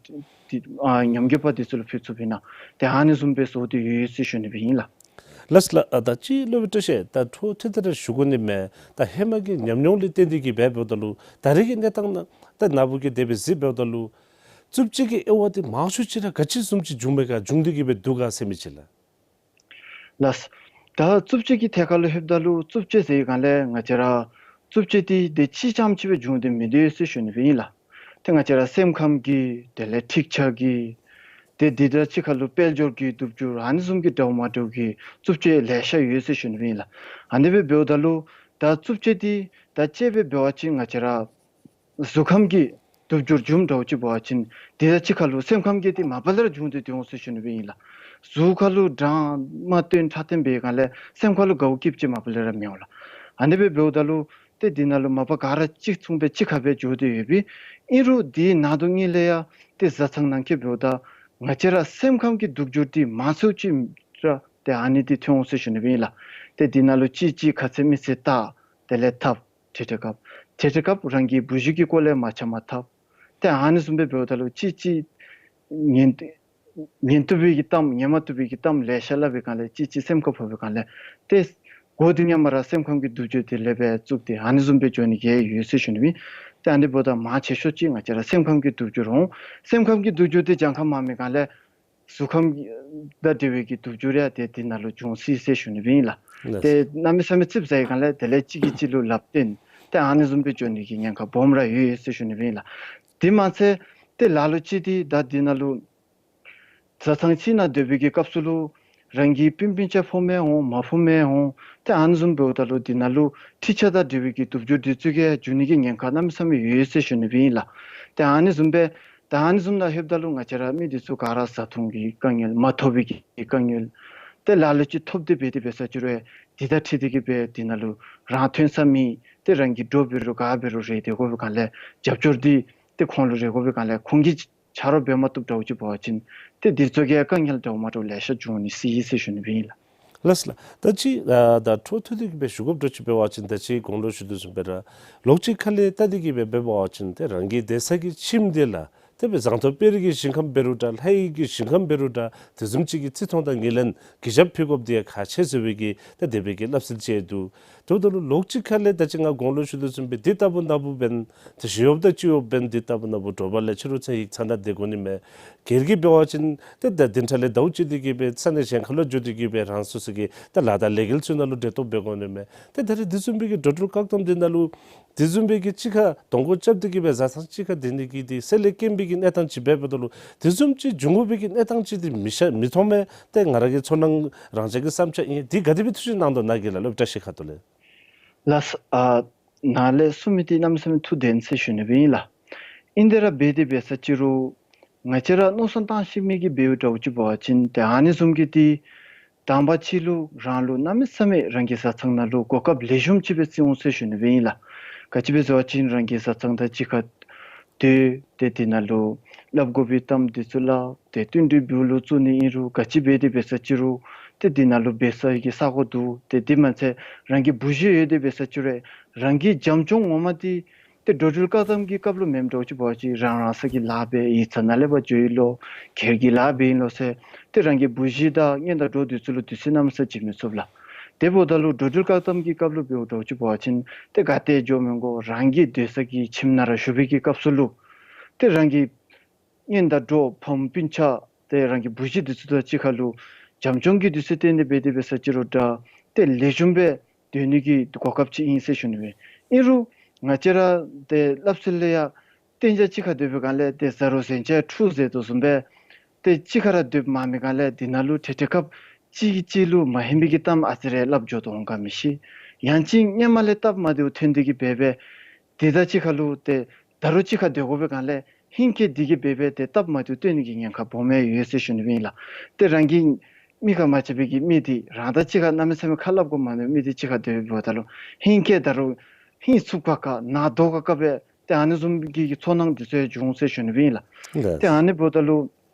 འདི་ཨ་ཉམས་རྒུད་པ་འདི་ཚུ་ལུ་ཕུལ་ཚུགསཔ་ཨིན་ན། ཏེ་ཨ་ནི་བཟུམ་སྦེ་བཟོ་སྟེ་ཡོད་ཟེར་ཞུ་ནི་སྦེ་ཨིན་ལགས། ལགས་ལགས། ཨ་ད་ཅི་སློབ་དཔོན་བཀྲ་ཤིས་ད་འཕྲོ་མཐུད་དེ་ར་ཞུ་དགོ་ནི་མས། ད་ཧེ་མ་གི་ཉམས་མྱོང་ལས་བརྟེན་ཏེ་གི་འབད་འབདཝ་ད་ལུ་ད་རེས་ཀྱི་གནས་སྟངས་ནང་ད་ནཱ་བུ་གིས་དེ་སྦེ་གཟིགས་འབདཝ་ད་ལུ་རྩུབ་སྤྱོད་ཀྱི་དབྱེ་བ་འདི་མང་ཤོས་ཅིག་ར་ག་ཅི་བཟུམ་ཅིག་བྱུང་མས་ག་བྱུང་སྟེ་གི་སྦེ་འདུག་ག་ཟེར་མི་ཅིག་ལགས། ལགས། ད་རྩུབ་སྤྱོད་ཀྱི་ཐད་ཁར་ལུ་ལྷོདཔ་ད་ལུ་རྩུབ་སྤྱོད་ཟེར་བའི་སྒང་ལས་ང་བཅས་ར་རྩུབ་སྤྱོད་འདི་དེ་ཅིག་ཙམ་ཅིག་སྦེ་བྱུང་སྟེ་མི་འདུག་ཟེར་ཞུ་ནི་སྦེ་ཨིན་ལགས། ཏེ་ང་བཅས་ར་སེམས་ཁམས་ཀྱི་དེ་ལས་འཁྲིག་ཆགས་ཀྱི་ ཏེ་འདི་དང་གཅིག་ཁར་ལུ་དཔལ་འབྱོར་གྱི་སྡུག་སྦྱོར་ཨ་ནི་བཟུམ་གྱི་འདྲཝ་མ་འདྲཝ་གི་རྩུབ་སྤྱོད་ལེ་ཤ་ཡོད་ཟེར་ཞུ་ནི་ཨིན་ལགས། ཨ་ནི་སྦེ་འབདཝ་ད་ལུ་ད་རྩུབ་སྤྱོད་འདི་ད་དཔྱེ་སྦེ་འབད་བ་ཅིན་ང་བཅས་ར་གཟུགས་ཁམས་ཀྱི་སྡུག་སྦྱོར་བྱུངམ་འདྲཝ་ཅིག་འབད་བ་ཅིན་འདི་དང་གཅིག་ཁར་ལུ་སེམས་ཁམས་ཀྱི་འདི་མ་པ་ལས་ར་བྱུང་སྟེ་འོང་ཟེར་ཞུ་ནི་སྦེ་ཨིན་ལགས། གཟུགས་ཁར་ལུ་གྲང་མ་བཏོན་ཁྲག་བཏོན་འབད་བའི་སྒང་ལས་སེམས་ཁར་ལུ་དགའཝ་སྐྱིདཔ་ཅིག་མ་པ་ལས་ར་མི་འོང་ལགས། ཨ་ནི་སྦེ་འབདཝ་ད་ལུ་ཏེ་འདི་ནང་ལུ་མ་པ་ག་ར་གཅིག་མཚུངས་སྦེ་གཅིག་ཁར་སྦེ་འགྱོ་སྟེ་ཡོད་པས། ཨིན་རུང་འདི་ནང་དོན་ཉིད་ལས་ཡང་ཏེ་བཟའ་ཚང་ནང་འཁོད་འབདཝ་ད་ང་བཅས་ར་སེམས་ཁམས་ཀྱི་སྡུག་སྦྱོར་འདི་མང་སུ་ཅིག་ར་ཏེ་ཨ་ནི་འདི་ཐོན་འོང་ཟེར་ཞུ་ནི་སྦེ་ཨིན་ལགས། ཏེ་འདི་ནང་ལུ་གཅིག་གཅིག་ཁ་ཚིག་མི་ཚིག་བལྟ། དེ་ལས་འཐབ། ཏེ་དེ་སྐབས་ཏེ་དེ་སྐབས་རང་གི་བུ་གཞི་གི་སྐོར་ལས་མ་འཆམ་པར་འཐབ། ཏེ་ཨ་ནི་བཟུམ་སྦེ་འབདཝ་ད་ལུ་གཅིག་གཅིག་ཉན་ཉན་བཏུབ་པའི་གི་གཏམ་ཉན་མ་བཏུབ་པའི་གི་གཏམ་ལེ་ཤ་སླབ་པའི་སྒང་ལས་གཅིག་གཅིག་སེམས་ཁར་ཕོག་པའི་སྒང་ལས་ཏེ་འགོ་འདི་ནས་མར་སེམས་ཁམས་ཀྱི་སྡུག་སྦྱོར་འདི་ལས་སྦེ་བཙུགས་ཏེ་ཨ་ནི་བཟུམ་སྦེ་འགྱོ་ནི་གི་ཡོད་ཟེར་ཞུ་ནི་ཨིན། ཏེ་ཨ་ནི་འབདཝ་ད་མང་ཆེ་ཤོས་ཅིག་ང་བཅས་ར་སེམས་ཁམས་ཀྱི་སྡུག་སྦྱོར་འོང་། སེམས་ཁམས་ཀྱི་སྡུག་སྦྱོར་འདི་གྱངས་ཁ་མང་མི་སྒང་ལས་གཟུགས་ཁམས་དང་འབྲེལ་བའི་གི་སྡུག་སྦྱོར་ཡང་ཏེ་འདི་ནང་ལུ་འབྱུང་སྲིད་ཟེར་ཞུ་ནི་སྦེ་ཨིན་ལགས། ལགས། ཏེ་གནམ་མེད་ས་མེད་ཙིགཔ་ཟ་བའི་སྒང་ལས་དེ་ལས་གཅིག་གིས་གཅིག་ལུ་ལགཔ་བསྟན། ཏེ་ཨ་ནི་བཟུམ་སྦེ་འགྱོ་ནི་གི་ཉེན་ཁ་སྦོམ་ར་ཡོད་ཟེར་ཞུ་ནི་སྦེ་ཨིན་ལགས། དེ་མ་ཚད་ཏེ་ལ་ལུ་ཅིག་འདི་ད་འདི་ནང་ལུ་བཟའ་ཚང་གཅིག་ནང་སྡོད་པའི་གི་སྐབས་སུ་ལུ་རང་གི་སྤུན་སྤུན་ཆ་ཕོག་མི་འོང་མ་ཕོག་མི་འོང་། ཏེ་ཨ་ནི་བཟུམ་འབདཝ་ད་ལུ་འདི་ནང་ལུ་འཁྲིག་ཆགས་དང་འབྲེལ་བའི་གི་སྡུག་སྦྱོར་འདི་ཚུ་གིས་འབྱུང་ནི་གི་ཉེན་ཁ་གནམ་མེད་ས་མེད་ཡོད་ཟེར་ཞུ་ནི་སྦེ་ཨིན་ལགས། ཏེ་ཨ་ནི་བཟུམ་སྦེ་ད་ཨ་ནི་བཟུམ་ནང་ལྷོདཔ་ད་ལུ་ང་བཅས་ར་མི་འདི་ཚུ་ག་ར་བཟའ་འཐུང་གི་དཀའ་ངལ་མ་ཐོབ་པའི་གི་དཀའ་ངལ། ཏེ་ལ་ལུ་ཅིག་ཐོབ་སྟེ་འབད་དེ་འབད་ས་ཅིག་རུང་འདི་དང་འཁྲིལ་ཏེ་གི་སྦེ་འདི་ནང་ལུ་རང་ཐོན་ས་མེད། ཏེ་རང་གི་གྲོགས་འབད་རུང་ག་འབད་རུང་རེ་སྡོད་དགོ་པའི་སྒང་ལས་རྒྱབ་སྐྱོར་འདི་ཏེ་ཁོང་ལུ་རེ་དགོ་པའི་སྒང་ལས་ཁོང་གིས་ཆ་རོགས་འབད་མ་བཏུབ་འདྲཝ་ཅིག་འབད་བ་ཅིན་ཏེ་འདི་ཚུ་གིས་དཀའ་ངལ་འདྲཝ་མ་འདྲཝ་ལེ་ཤ་འབྱུང་ནི་སྲིད་ཟེར་ཞུ་ནི་སྦེ་ཨིན་ལགས། ལགས་ལགས། ད་ཅི་ཨ་ད་འཕྲོ་མཐུད་དེ་གི་སྦེ་ཞུ་དགོཔ་འདྲཝ་ཅིག་འབད་བ་ཅིན་ད་ཅི་གོང་ལུ་ཞུ་དོ་བཟུམ་སྦེ་ར་ལོགས་ཅིག་ཁ་ལས་བལྟ་སྟེ་གི་སྦེ་འབད་བ་ཅིན་ཏེ་རང་གི་སྡོད་ས་གི་ཁྱིམ་འདི་ལགས་ཏེ་སྦེ་གཟེངས་བསྟོད་དཔལ་རི་གི་ཞིང་ཁམས་འབད་རུང་འདྲ་ལྷ་ཡི་གི་ཞིང་ཁམས་འབད་རུང་འདྲ་དེ་བཟུམ་ཅིག་གི་བརྩི་མཐོང་དང་ངོས་ལེན་གུས་ཞབས་ཕུལ་དགོཔ་འདི་ཡང་ཁག་ཆེ་ཟེར་བའི་གི་ད་དེ་སྦེ་གི་སླབ་སྲོལ་ཅིག་འདུག། དེ་འབདཝ་ད་ལུ་ལོགས་ཅིག་ཁ་ལས་ད་ཅི་ང་གོང་ལུ་ཞུ་དོ་བཟུམ་སྦེ་འདི་ལྟ་བུ་ན་བུ་འབདན་ཏེ་ཞི་གཡོགཔ་དང་སྤྱི་གཡོགཔ་འབདན་འདི་ལྟ་བུ་ན་བུ་དྲོ་པ་ལས་ཕྱི་རུ་ཚུན་ཡིག་ཚང་ནང་སྡོད་དགོ་ནི་མས། སྒེར་གྱི་འབད་བ་ཅིན་ཏེ་ད་བདུན་ཕྲག་ལས་ཟླཝ་གཅིག་འདི་གི་སྦེ་ས་གནས་གཞན་ཁ་ལུ་འགྱོ་སྟེ་གི་སྦེ་རང་སོ་སོ་གི་ད་ལཱ་དང་ལས་འགུལ་ཚུ་ནང་ལུ་འབྲེལ་གཏོགས་འབད་དགོ་ནི་མས། ཏེ་ད་རེས་དེ་བཟུམ་སྦེ་གི་འགྲོ་འགྲུལ་བཀག་དམ་འདི་ནང་ལུ་དེ་བཟུམ་སྦེ་གི་གཅིག་ཁར་གདོང་སྐོར་རྐྱབ་སྟེ་གི་སྦེ་བཟའ་ཚང་གཅིག་ཁར་སྡོད་ནི་གི་འདི་སེལ་ལས་སྐྱེན་པའི་གི་གནས་སྟངས་ཅིག་འབདཝ་ད་ལུ་དེ་བཟུམ་ཅིག་འབྱུང་དགོ་པའི་གི་གནས་སྟངས་ཅིག་འདི་མི་ཤ་མི་མཐོང་མས། ཏེ་ང་ར་གི་ཚོར་སྣང་རང་ཅག་གི་བསམ་འཆར་ཨིན། འདི་ག་དེ་སྦེ་ཐུགས་བཞེད་གནང་དོ་ན་གི་ལགས་སློབ་གྲྭ་ཞིག་ཁ་ཐུག་ལས། ལགས་ཨ་ནཱ་ལས་གསུང་མི་འདི་གནམ་མེད་ས་མེད་ཐུགས་བདེན་ཟེར་ཞུ་ནི་སྦེ་ཨིན་ལགས། ཨིན་དེ་ར་འབད་དེ་འབད་ས་ཅིག་རུང་ང་བཅས་ར་མནོ་བསམ་བཏང་ཤེས་མི་གིས་འབདཝ་འདྲཝ་ཅིག་འབད་བ་ཅིན་ཏེ་ཨ་ནི་བཟུམ་གྱི་འདི་དང་པ་ཅིག་ལུ་རང་ལུ་གནམ་མེད་ས་མེད་རང་གི་བཟའ་ཚང་ནང་ལུ་གོ་སྐབས་ལེགས་ཤོམ་ཅིག་སྦེ་བརྩི་འོང་ཟེར་ཞུ་ནི་སྦེ་ཨིན་ལགས། ག་ཅི་སྦེ་ཟེར་བ་ཅིན་རང་གི་བཟའ་ཚང་དང་གཅིག་ཁར་སྡོད། ཏེ་དེ་ནང་ལུ་སླབ་དགོ་པའི་གཏམ་འདི་ཚུ་སླབ། ཏེ་བསྟུན་གྲོས་འབུལ་ལུ་བཙུགས་ནི་ཨིན་རུང་ག་ཅི་འབད་དེ་འབད་ས་ཅིག་རུང་ཏེ་འདི་ནང་ལུ་འབད་ས་གི་ས་གོ་འདུག། ཏེ་དེ་མ་ཚད་རང་གི་བུ་གཞི་ཡོད་དེ་འབད་ས་ཅིག་རུང་རང་གི་བྱམས་སྐྱོང་ངོ་མ་འདི་ཏེ་འགྲོ་འགྲུལ་བཀག་དམ་གྱི་སྐབས་ལུ་མེནམ་འདྲཝ་ཅིག་འབད་བ་ཅིན་རང་རང་སོ་གི་ལཱ་འབད། ཡིག་ཚང་ནང་ལས་ཕར་འགྱོ་ཡི་ལོ། སྒེར་གྱི་ལཱ་འབད་ཡི་ལོ་ཟེར་ཏེ་རང་གི་བུ་གཞི་དང་གཉེན་དང་གྲོགས་འདི་ཚུ་ལུ་དུས་ཚོད་གནམ་མེད་ས་མེད་བྱིན་མི་ཚུགས་ལགས། དེ་འབདཝ་ད་ལུ་འགྲོ་འགྲུལ་བཀག་དམ་གྱི་སྐབས་ལུ་འབདཝ་འདྲཝ་ཅིག་འབད་བ་ཅིན་ཏེ་ག་ཏེ་འགྱོ་མི་དགོ། རང་གི་སྡོད་ས་གི་ཁྱིམ་ནང་ར་བཞུགས་པའི་གི་སྐབས་སུ་ལུ་ཏེ་རང་གི་གཉེན་དང་གྲོགས་ཕམ་སྤུན་ཆ་ཏེ་རང་གི་བུ་གཞི་འདི་ཚུ་དང་གཅིག་ཁར་ལུ་བྱམས་སྐྱོང་གི་དུས་ཚོད་བཏོན་ཏེ་འབད་དེ་འབད་ས་ཅིག་རུང་འདྲ་ཏེ་ལེགས་ཤོམ་སྦེ་སྡོད་ནི་གི་གོ་སྐབས་ཅིག་ཨིན་ཟེར་ཞུ་ནི་སྦེ། ཨིན་རུང་ང་བཅས་ར་ཏེ་སླབ་སྲོལ་ལས་ཡང་གཏན་འཇགས་གཅིག་ཁར་སྡོད་པའི་སྒང་ལས་ཏེ་བཟའ་རུང་གཟན་ཆས་འཁྲུག་ཟེར་དོ་བཟུམ་སྦེ་ཏེ་གཅིག་ཁར་ར་སྡོདཔ་མེན་པའི་སྒང་ལས་འདི་ནང་ལུ་ཐེངས་ཐེངས་སྐབས་གཅིག་གིས་གཅིག་ལུ་མ་ཧན་པའི་གི་གཏམ་ཨ་ཙི་རེ་སླབ་འགྱོ་དོ་འོང་ག་མི་ཤེས། ཡང་ཅིན་སྔོན་མ་ལས་སྟབས་མ་བདེཝ་ཐོན་ཏེ་གི་འབད་འབད་དེ་དང་གཅིག་ཁར་ལུ་ཏེ་ད་རུང་གཅིག་ཁར་སྡོད་དགོ་པའི་སྒང་ལས་ཧིང་སྐལ་འདི་གིས་འབད་འབད་ཏེ་སྟབས་མ་བདེཝ་ཐོན་ནི་གི་ཉེན་ཁ་སྦོམ་ཡོད་ཟེར་ཞུ་ནི་སྦེ་ཨིན་ལགས། ཏེ་རང་གི་མི་ཁར་མ་ཆགས་པའི་གི་མི་འདི་རང་དང་གཅིག་ཁར་གནམ་མེད་ས་མེད་ཁ་སླབ་དགོ་མ་མནོ་མི་འདི་གཅིག་ཁར་སྡོད་འབདཝ་ད་ལུ་ཧིང་སྐལ་ད་རུང་ཧིང་ཚུབ་ཁ་ཁ་ནང་དོག་ཁ་ཁ་སྦེ་ཏེ་ཨ་ནི་བཟུམ་གྱི་ཚོར་སྣང་འདི་ཚུ་ཡང་འབྱུང་ཟེར་ཞུ་ནི་སྦེ་ཨིན་ལགས། ལགས། ཏེ་ཨ་ནི་འབདཝ་ད་ལུ་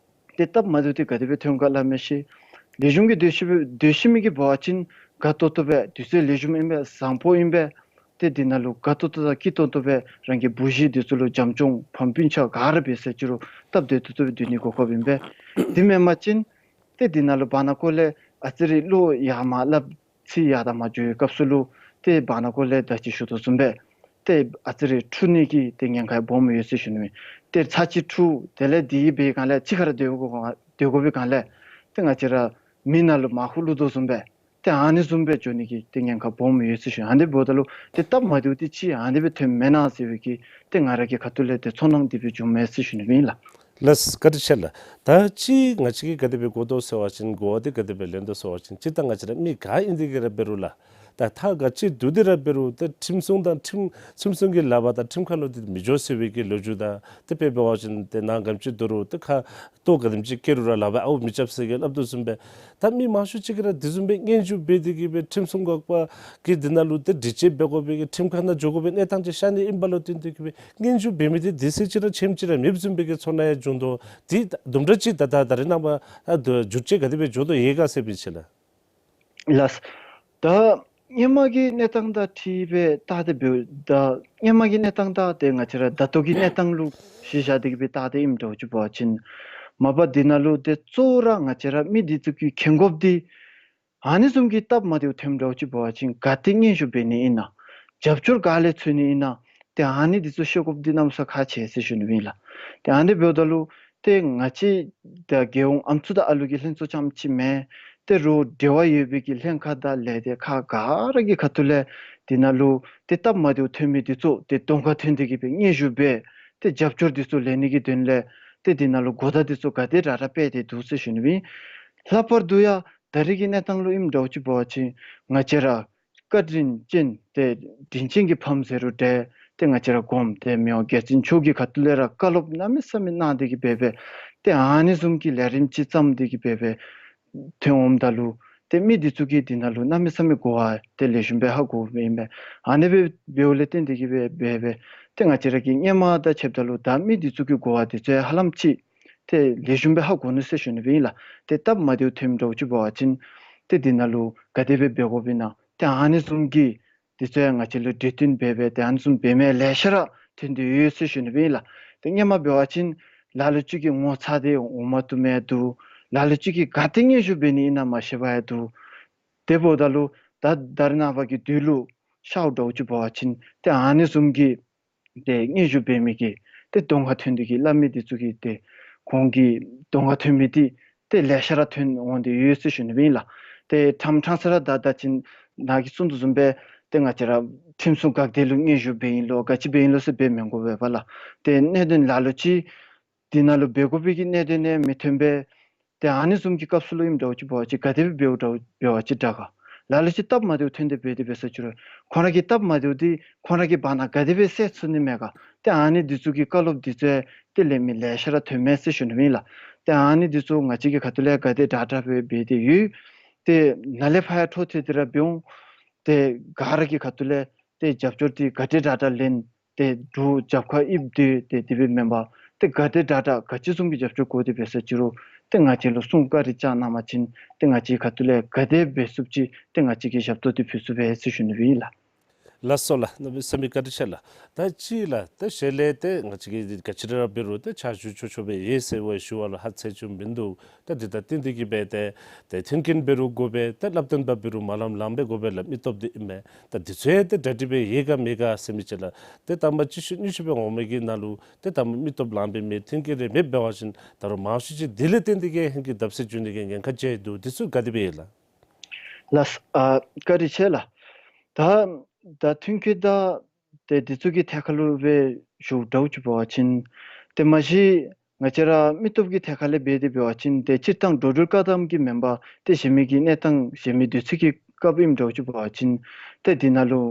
ཏེ་སྟབས་མ་བདེཝ་འདི་ག་དེ་སྦེ་ཐོན་ག་སླབ་མི་ཤེས། ལེགས་ཤོམ་གྱི་སྡོད་ཤེས་སྡོད་ཤེས་མི་གིས་འབད་བ་ཅིན་དགའ་ཏོག་ཏོ་སྦེ་དུས་ཚོད་ལེགས་ཤོམ་ཨིན་པས་བཟང་པོ་ཨིན་པས། ཏེ་འདི་ནང་ལུ་དགའ་ཏོག་ཏོ་དང་སྐྱིད་ཏོང་ཏོ་སྦེ་རང་གི་བུ་གཞི་འདི་ཚུ་ལུ་བྱམས་སྐྱོང་ཕམ་སྤུན་ཆ་ག་ར་འབད་ས་ཅིག་རུང་སྟབས་བདེ་ཏོག་ཏོ་སྦེ་སྡོད་ནི་གོ་སྐབས་ཨིན་པས། དེ་མེན་པ་ཅིན་ཏེ་འདི་ནང་ལུ་བར་ན་ཀོ་ལས་ཨ་ཙི་རེ་བློ་ཡར་མར་སླབ་ཚིག་ཡར་དང་མར་འགྱོ་བའི་སྐབས་སུ་ལུ་ཏེ་བར་ན་ཀོ་ལས་ད་ཅི་ཞུ་དོ་བཟུམ་སྦེ་ཏེ་ཨ་ཙི་རེ་འཁྲུག་ནི་གི་ཏེ་ཉེན་ཁ་སྦོམ་ཡོད་ཟེར་ཞུ་ནི་མས། ཏེ་ཚར་གཅིག་འཁྲུག་དེ་ལས་འདི་འབད་བའི་སྒང་ལས་གཅིག་ཁར་སྡོད་དགོ་སྡོད་དགོ་པའི་སྒང་ལས་ཏེ་ང་བཅས་ར་མེ་ནང་ལུ་མར་ཁུ་བླུག་དོ་བཟུམ་སྦེ་ཏེ་ཨ་ནི་བཟུམ་སྦེ་འགྱོ་ནི་གི་ཏེ་ཉེན་ཁ་སྦོམ་ཡོད་ཟེར་ཞུ། ཨ་ནི་འབདཝ་ད་ལུ་ཏེ་སྟབས་མ་བདེཝ་འདི་ཅིག་ཨ་ནི་སྦེ་ཐོནམ་མེན་ན་ཟེར་བའི་གི་ཏེ་ང་ར་གི་ཁ་ཐུག་ལས་ཏེ་ཚོར་སྣང་འདི་སྦེ་བྱུངམ་མས་ཟེར་ཞུ་ནི་སྦེ་ཨིན་ལགས། ལགས་བཀའ་དྲིན་ཆེ་ལགས། ད་ཅི་ང་བཅས་ཀྱིས་ག་དེ་སྦེ་གོ་དོ་ཟེར་བ་ཅིན་གོ་བ་འདི་ག་དེ་སྦེ་ལེན་དོ་ཟེར་བ་ཅིན་སྤྱིར་བཏང་ང་བཅས་ར་མི་ག་ཨིན་ཏེ་གི་ར་འབད་རུང་ལགས། ད་ཐག་ག་ཅི་བསྡུ་སྟེ་ར་འབད་རུང་ད་ཁྲིམས་སྲུང་དང་ཁྲིམས་ཁྲིམས་སྲུང་གི་ལག་པར་དང་ཁྲིམས་ཁང་ལུ་འདི་མི་འགྱོ་ཟེར་བའི་གི་ལོ་རྒྱུས་དང་དེ་སྦེ་འབད་བ་ཅིན་ཏེ་ནང་ག་དེམ་ཅིག་བསྡུ་རུང་ཏེ་ཁ་ཏོ་ག་དེམ་ཅིག་སྐྱེ་རུང་ར་ལག་པར་ཨརཝ་མི་རྐྱབ་ཟེར་གི་སླབ་དོ་བཟུམ་སྦེ། ད་མི་མང་ཤོས་ཅིག་གིས་ར་དེ་བཟུམ་སྦེ་སྙན་ཞུ་འབད་དེ་གི་སྦེ་ཁྲིམས་སྲུང་འགག་པ་གི་འདི་ནང་ལུ་ཏེ་དྲི་དཔྱད་འབད་དགོ་པའི་གི་ཁྲིམས་ཁང་ནང་འགྱོ་དགོ་པའི་གནས་སྟངས་ཅིག་ཤར་ནི་ཨིན་པ་ལུ་བརྟེན་ཏེ་གི་སྦེ་སྙན་ཞུ་འབད་མི་འདི་དེ་ཚེ་ཅིག་ར་ཆེམ་ཅིག་ར་མེདཔ་བཟུམ་སྦེ་གི་ཚོར་སྣང་ཡང་བྱུང་དོ། དེ་དུམ་གྲ་ཅིག་ད་ད་ད་རེས་ནངས་པ་ད་འགྱུར་བཅོས་ག་དེ་སྦེ་འགྱོ་དོ་ཡོད་ག་ཟེར་བའི་ཆེད་ལགས། ལགས། ད་སྔོན་མ་གི་གནས་སྟངས་དང་འཁྲིལ་སྦེ་བལྟ་སྟེ་འབདཝ་ད་སྔོན་མ་གི་གནས་སྟངས་དང་ཏེ་ང་བཅས་ར་ད་ལྟོ་གི་གནས་སྟངས་ལུ་གཞི་བཞག་སྟེ་གི་སྦེ་བལྟ་སྟེ་ཨིནམ་འདྲཝ་ཅིག་འབད་བ་ཅིན་མ་པ་འདི་ནང་ལུ་ཏེ་གཙོ་བོ་ར་ང་བཅས་ར་མི་འདི་ཚུ་གིས་མཁྱེན་དགོཔ་འདི་ཨ་ནི་བཟུམ་གྱི་སྟབས་མ་བདེཝ་ཐོནམ་འདྲཝ་ཅིག་འབད་བ་ཅིན་ག་ཏེ་སྙན་ཞུ་འབད་ནི་ཨིན་ན། རྒྱབ་སྐྱོར་ག་ལས་འཚོལ་ནི་ཨིན་ན། ཏེ་ཨ་ནི་འདི་ཚུ་ཤེས་དགོཔ་འདི་གནམ་ས་ཁག་ཆེ་ཟེར་ཞུ་ནི་ཨིན་ལགས། ཏེ་ཨ་ནི་འབདཝ་ད་ལུ་ཏེ་ང་བཅས་ད་རྒྱལ་ཡོངས་ཨམ་སྲུ་དང་ཨ་ལུ་གི་ལྷན་ཚོགས་རྐྱངམ་ཅིག་མེན། ཏེ་རོགས་འབྲེལ་བ་ཡོད་པའི་གི་ལྷན་ཁག་དང་ལས་སྡེ་ཁག་ག་ར་གི་ཁ་ཐུག་ལས་འདི་ནང་ལུ་ཏེ་སྟབས་མ་བདེཝ་ཐོན་མི་འདི་ཚུ་ཏེ་གདོང་ཁར་ཐོན་ཏེ་གི་སྦེ་སྙན་ཞུ་འབད་ཏེ་རྒྱབ་སྐྱོར་འདི་ཚུ་ལེན་ནི་གི་དོན་ལས་ཏེ་འདི་ནང་ལུ་གོ་བརྡ་འདི་ཚུ་ག་དེ་དྲག་དྲག་སྤེལ་ཏེ་འདུག་ཟེར་ཞུ་ནི་ཨིན། ལྷག་པར་དུ་ཡང་ད་རེས་ཀྱི་གནས་སྟངས་ལུ་ཨིནམ་འདྲཝ་ཅིག་འབད་བ་ཅིན་ང་བཅས་ར་བཀའ་དྲིན་ཅན་ཏེ་དྲིན་ཅན་གྱི་ཕམ་ཟེར་རུང་འདྲ། ཏེ་ང་བཅས་ར་གོངམ་ཏེ་མི་དབང་རྒྱལ་བཙུན་མཆོག་གི་ཁ་ཐུག་ལས་ར་བཀའ་སློབ་གནམ་མེད་ས་མེད་གནང་སྟེ་གི་སྦེ་སྦེ་ཏེ་ཨ་ནི་བཟུམ་གྱི་ལས་རིམ་ཅིག་བརྩམས་ཏེ་གི་སྦེ་སྦེ་ཐོན་འོངམ་ད་ལུ་ཏེ་མི་འདི་ཚུ་གིས་འདི་ནང་ལུ་གནམ་མེད་ས་མེད་གོ་བ་ཏེ་ལེགས་ཤོམ་སྦེ་ཧ་གོཝ་ཨིན་པས། ཨ་ནི་སྦེ་འབདཝ་ལས་བརྟེན་ཏེ་གི་སྦེ་སྦེ་སྦེ་ཏེ་ང་བཅས་ར་གི་སྔོན་མ་དང་ཕྱདཔ་ད་ལུ་ད་མི་འདི་ཚུ་གི་གོ་བ་འདི་ཚུ་ཧ་ལམ་ཅིག་ཏེ་ལེགས་ཤོམ་སྦེ་ཧ་གོ་ནུག་ཟེར་ཞུ་ནི་སྦེ་ཨིན་ལགས། ཏེ་སྟབས་མ་བདེཝ་ཐོནམ་འདྲཝ་ཅིག་འབད་བ་ཅིན་ཏེ་འདི་ནང་ལུ་ག་དེ་སྦེ་འབད་དགོཔ་ཨིན་ན། ཏེ་ཨ་ནི་བཟུམ་གྱི་འདི་ཚུ་ཡང་ང་བཅས་ལུ་གྲོས་བསྟུན་འབད་སྦེ་ཏེ་ཨ་ནི་བཟུམ་འབད་མི་ལེ་ཤ་ར་ཐོན་ཏེ་ཡོད་ཟེར་ཞུ་ནི་སྦེ་ཨིན་ལགས། ཏེ་སྔོན་མ་འབད་བ་ཅིན་ལ་ལུ་ཅིག་གིས་ངོ་ཚ་སྟེ་འོང་མ་བཏུབ་མི་འདུག། ལ་ལུ་ཅིག་གིས་ག་ཏེ་སྙན་ཞུ་འབད་ནི་ཨིན་ན་མ་ཤེས་པ་ཡང་འདུག། དེ་འབདཝ་ད་ལུ་ད་ད་རེས་ནངས་པ་གི་དུས་ལུ་ཤརཝ་འདྲཝ་ཅིག་འབད་བ་ཅིན་ཏེ་ཨ་ནི་བཟུམ་གྱི་ཏེ་སྙན་ཞུ་འབད་མི་གི་ཏེ་གདོང་ཁར་ཐོན་ཏེ་གི་སླབ་མི་འདི་ཚུ་གི་ཏེ་ཁོང་གི་གདོང་ཁར་ཐོན་མི་འདི་ཏེ་ལེ་ཤ་ར་ཐོན་འོང་སྟེ་ཡོད་ཟེར་ཞུ་ནི་སྦེ་ཨིན་ལགས། ཏེ་ཕྲང་ཕྲང་ས་ར་ད་ད་ཅི་ནཱ་གིས་གསུངས་དོ་བཟུམ་སྦེ་ཏེ་ང་བཅས་ར་ཁྲིམས་སྲུང་འགག་སྡེ་ལུ་སྙན་ཞུ་འབད་ཨིན་ལོ་ག་ཅི་འབད་ཨིན་ལོ་ཟེར་འབད་མི་དགོ་པས་ལགས། ཏེ་གནད་དོན་ལ་ལུ་ཅིག་འདི་ནང་ལུ་འབད་དགོ་པའི་གི་གནད་དོན་ཡང་མི་ཐོན་པས། ཏེ་ཨ་ནི་བཟུམ་གྱི་སྐབས་སུ་ལུ་ཨིནམ་འདྲཝ་ཅིག་འབད་བ་ཅིན་ག་དེ་སྦེ་འབདཝ་འདྲཝ་འབད་བ་ཅིན་དྲག་ག། ལ་ལུ་ཅིག་སྟབས་མ་བདེཝ་ཐོན་ཏེ་འབད་དེ་འབད་ས་ཅིག་རུང་ཁོང་ར་གི་སྟབས་མ་བདེཝ་འདི་ཁོང་ར་གི་བར་ན་ག་དེ་སྦེ་སེལ་ཚུགས་ནི་མས་ག། ཏེ་ཨ་ནི་འདི་ཚུ་གི་བཀའ་སློབ་འདི་ཚུ་ཡང་ཏེ་ལེན་མི་ལེ་ཤ་ར་ཐོན་མས་ཟེར་ཞུ་ནི་ཨིན་ལགས། ཏེ་ཨ་ནི་འདི་ཚུ་ང་བཅས་ཀྱི་ཁ་ཐུག་ལས་ག་དེ་དྲག་དྲག་སྦེ་འབད་དེ་ཡོད། ཏེ་ནཱ་ལས་ཕར་ཡང་འཕྲོ་མཐུད་དེ་ར་འབད་འོང་། ཏེ་ག་ར་གི་ཁ་ཐུག་ལས་ཏེ་རྒྱབ་སྐྱོར་འདི་ག་དེ་དྲག་དྲག་ལེན། ཏེ་འབྲུག་རྒྱབ་ཁར་ཡིབ་སྡོད་དེ་དེ་སྦེ་མེན་པར་ཏེ་ག་དེ་དྲག་དྲག་ག་ཅི་བཟུམ་གྱི་རྒྱབ་སྐྱོར་དགོ་དེ་འབད་ས་ཅིག་རུང་ཏེ་ང་བཅས་ལུ་གསུང་བཀའ་དྲིན་བསྐྱང་གནང་པ་ཅིན་ཏེ་ང་བཅས་ཁ་ཐུག་ལས་ག་དེ་འབད་ཚུགསཔ་ཅིག་ཏེ་ང་བཅས་ཀྱིས་ཞབས་ཏོག་འདི་ཕུལ་ཚུགས་པས་ཟེར་ཞུ་ནི་སྦེ་ཨིན་ལགས། ལགས་སོ་ལགས། གནམ་མེད་ས་མེད་བཀའ་དྲིན་ཆེ་ལགས། ད་ཅི་ལགས་ད་ཞལ་ལས་ཏེ་ང་བཅས་ཀྱིས་ག་ཅི་ར་འབད་རུང་ཏེ་ཕྱག་ཞུ་ཆོག་ཆོག་སྦེ་ཡོད་ཟེར་བ་ཞུ་བ་ལུ་ཧ་ཚེ་ཅུང་མིན་འདུག། ད་འདི་ད་ཏན་ཏིག་གི་སྦེ་ཏེ་ཏེ་མཐུན་རྐྱེན་འབད་རུང་དགོ་པས། ཏེ་བསླབ་སྟོན་པ་འབད་རུང་མ་ལམ་ལམ་སྦེ་དགོ་པས་ལགས། མི་སྟོབས་འདི་ཨིན་མས། ད་འདི་ཚུ་ཡང་ཏེ་གྲ་སྒྲིག་སྦེ་ཡོད་ག་མེད་ག་ཟེར་མི་ཅིག་ལགས། ཏེ་དང་པ་ཅིག་ཤུལ་གཉིས་ཤུལ་སྦེ་འོང་མི་གི་ནང་ལུ་ཏེ་དང་པ་མི་སྟོབས་ལངམ་སྦེ་མི་མཐུན་རྐྱེན་རེ་མེདཔ་འབད་བ་ཅིན་ད་རུང་མང་ཤོས་ཅིག་འདི་ལས་བརྟེན་ཏེ་གི་ཧིང་གི་བརྡབ་གསིག་འགྱོ་ནི་གི་ཉེན་ཁ་ཅིག་འདུག། འདི་ཚུ་ག་དེ་སྦེ་ཡོད་ལགས། ལགས། ཨ་བཀའ་དྲིན་ཆེ་ལགས། ད་ད་མཐུན་རྐྱེན་དང་ཏེ་འདི་ཚུ་གི་ཐད་ཁར་ལུ་སྦེ་ཞུཝ་འདྲཝ་ཅིག་འབད་བ་ཅིན་ཏེ་མ་གཞི་ང་བཅས་ར་མི་སྟོབས་ཀྱི་ཐད་ཁར་ལས་འབད་དེ་འབད་བ་ཅིན་ཏེ་སྤྱིར་བཏང་འགྲོ་འགྲུལ་བཀག་དམ་གྱི་མེན་པར་ཏེ་གཞན་མི་གི་གནས་སྟངས་གཞན་མི་དུས་ཚོད་ཀྱི་སྐབས་ཨིནམ་འདྲཝ་ཅིག་འབད་བ་ཅིན་ཏེ་འདི་ནང་ལུ་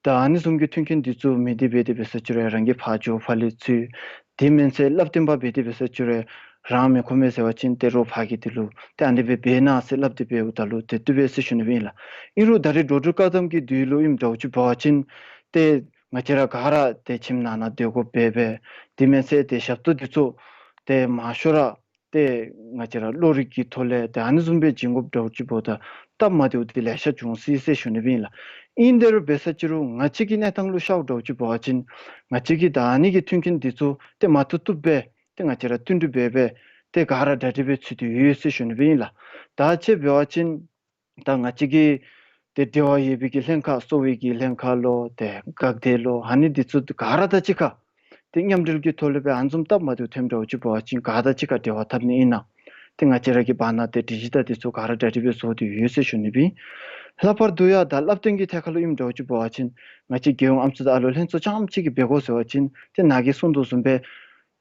ད་ཨ་ནི་བཟུམ་གྱི་མཐུན་རྐྱེན་འདི་ཚུ་མེད་དེ་འབད་དེ་འབད་ས་ཅིག་རུང་རང་གིས་ཕར་འགྱོ་ཕར་ལས་ཚུད། དེ་མེན་ཚེ་བསླབ་སྟོན་པ་འབད་དེ་འབད་ས་ཅིག་རུང་རང་མི་ཁོམ་མས་ཟེར་བ་ཅིན་ཏེ་རོགས་ཕར་གྱི་འདི་ལུ་ཏེ་ཨ་ནི་སྦེ་འབད་གནང་ཟེར་སླབ་སྟེ་འབདཝ་ད་ལུ་ཏེ་བཏུབ་པས་ཟེར་ཞུ་ནི་སྦེ་ཨིན་ལགས། ཨིན་རུང་ད་རེས་འགྲོ་འགྲུལ་བཀག་དམ་གྱི་དུས་ལུ་ཨིནམ་འདྲཝ་ཅིག་འབད་བ་ཅིན་ཏེ་ང་བཅས་ར་ག་ར་ཏེ་ཁྱིམ་ནང་ན་སྡོད་དགོཔ་འབད་བས། དེ་མེན་ཚེ་ཏེ་ཞབས་ཏོག་འདི་ཚུ་ཏེ་མང་ཤོས་ར་ཏེ་ང་བཅས་ར་གློག་རིག་གི་ཐོག་ལས་ཏེ་ཨ་ནི་བཟུམ་སྦེ་བྱིན་དགོཔ་འདྲཝ་ཅིག་འབདཝ་ད་སྟབས་མ་བདེཝ་འདི་ལེ་ཤ་འབྱུང་སྲིད་ཟེར་ཞུ་ནི་སྦེ་ཨིན་ལགས། ཨིན་དེ་རུང་འབད་ས་ཅིག་རུང་ང་བཅས་ཀྱི་གནས་སྟངས་ལུ་ཤརཝ་འདྲཝ་ཅིག་འབད་བ་ཅིན་ང་བཅས་ཀྱིས་ད་ཨ་ནི་གི་མཐུན་རྐྱེན་འདི་ཚུ་ཏེ་མ་ཐུབ་ཐུབ་སྦེ་ཏེ་ང་བཅས་ར་བསྟུན་གྲོས་འབད་སྦེ་ཏེ་ག་ར་གྲ་སྒྲིག་སྦེ་ཚུད་དེ་ཡོད་ཟེར་ཞུ་ནི་སྦེ་ཨིན་ལགས། ད་ཅི་འབད་བ་ཅིན་ད་ང་བཅས་ཀྱི་ཏེ་འབྲེལ་བ་ཡོད་པའི་གི་ལྷན་ཁག་གསོ་བའི་གི་ལྷན་ཁག་ལོ་ཏེ་འགག་སྡེ་ལོ་ཨ་ནི་འདི་ཚུ་ག་ར་དང་གཅིག་ཁར་ཏེ་མཉམ་འབྲེལ་གྱི་ཐོག་ལས་སྦེ་ཨ་ནི་བཟུམ་སྟབས་མ་བདེཝ་ཐོནམ་འདྲཝ་ཅིག་འབད་བ་ཅིན་ག་དང་གཅིག་ཁར་འབྲེལ་བ་འཐབ་ནི་ཨིན་ན། ཏེ་ང་བཅས་ར་གི་བར་ན་ཏེ་སྒྲིག་གཞི་དང་འདི་ཚུ་ག་ར་གྲ་སྒྲིག་སྦེ་བཟོ་སྟེ་ཡོད་ཟེར་ཞུ་ནི་སྦེ་ཨིན། ལྷག་པར་དུ་ཡང་ད་བསླབ་སྟོན་གྱི་ཐད་ཁར་ལུ་ཨིནམ་འདྲཝ་ཅིག་འབད་བ་ཅིན་ང་བཅས་རྒྱལ་ཡོངས་ཨམ་སྲུ་དང་ཨ་ལོ་ལྷན་ཚོགས་རྐྱངམ་གཅིག་གིས་འབད་དགོ་ཟེར་བ་ཅིན་ཏེ་ནཱ་གིས་གསུངས་དོ་བཟུམ་སྦེ་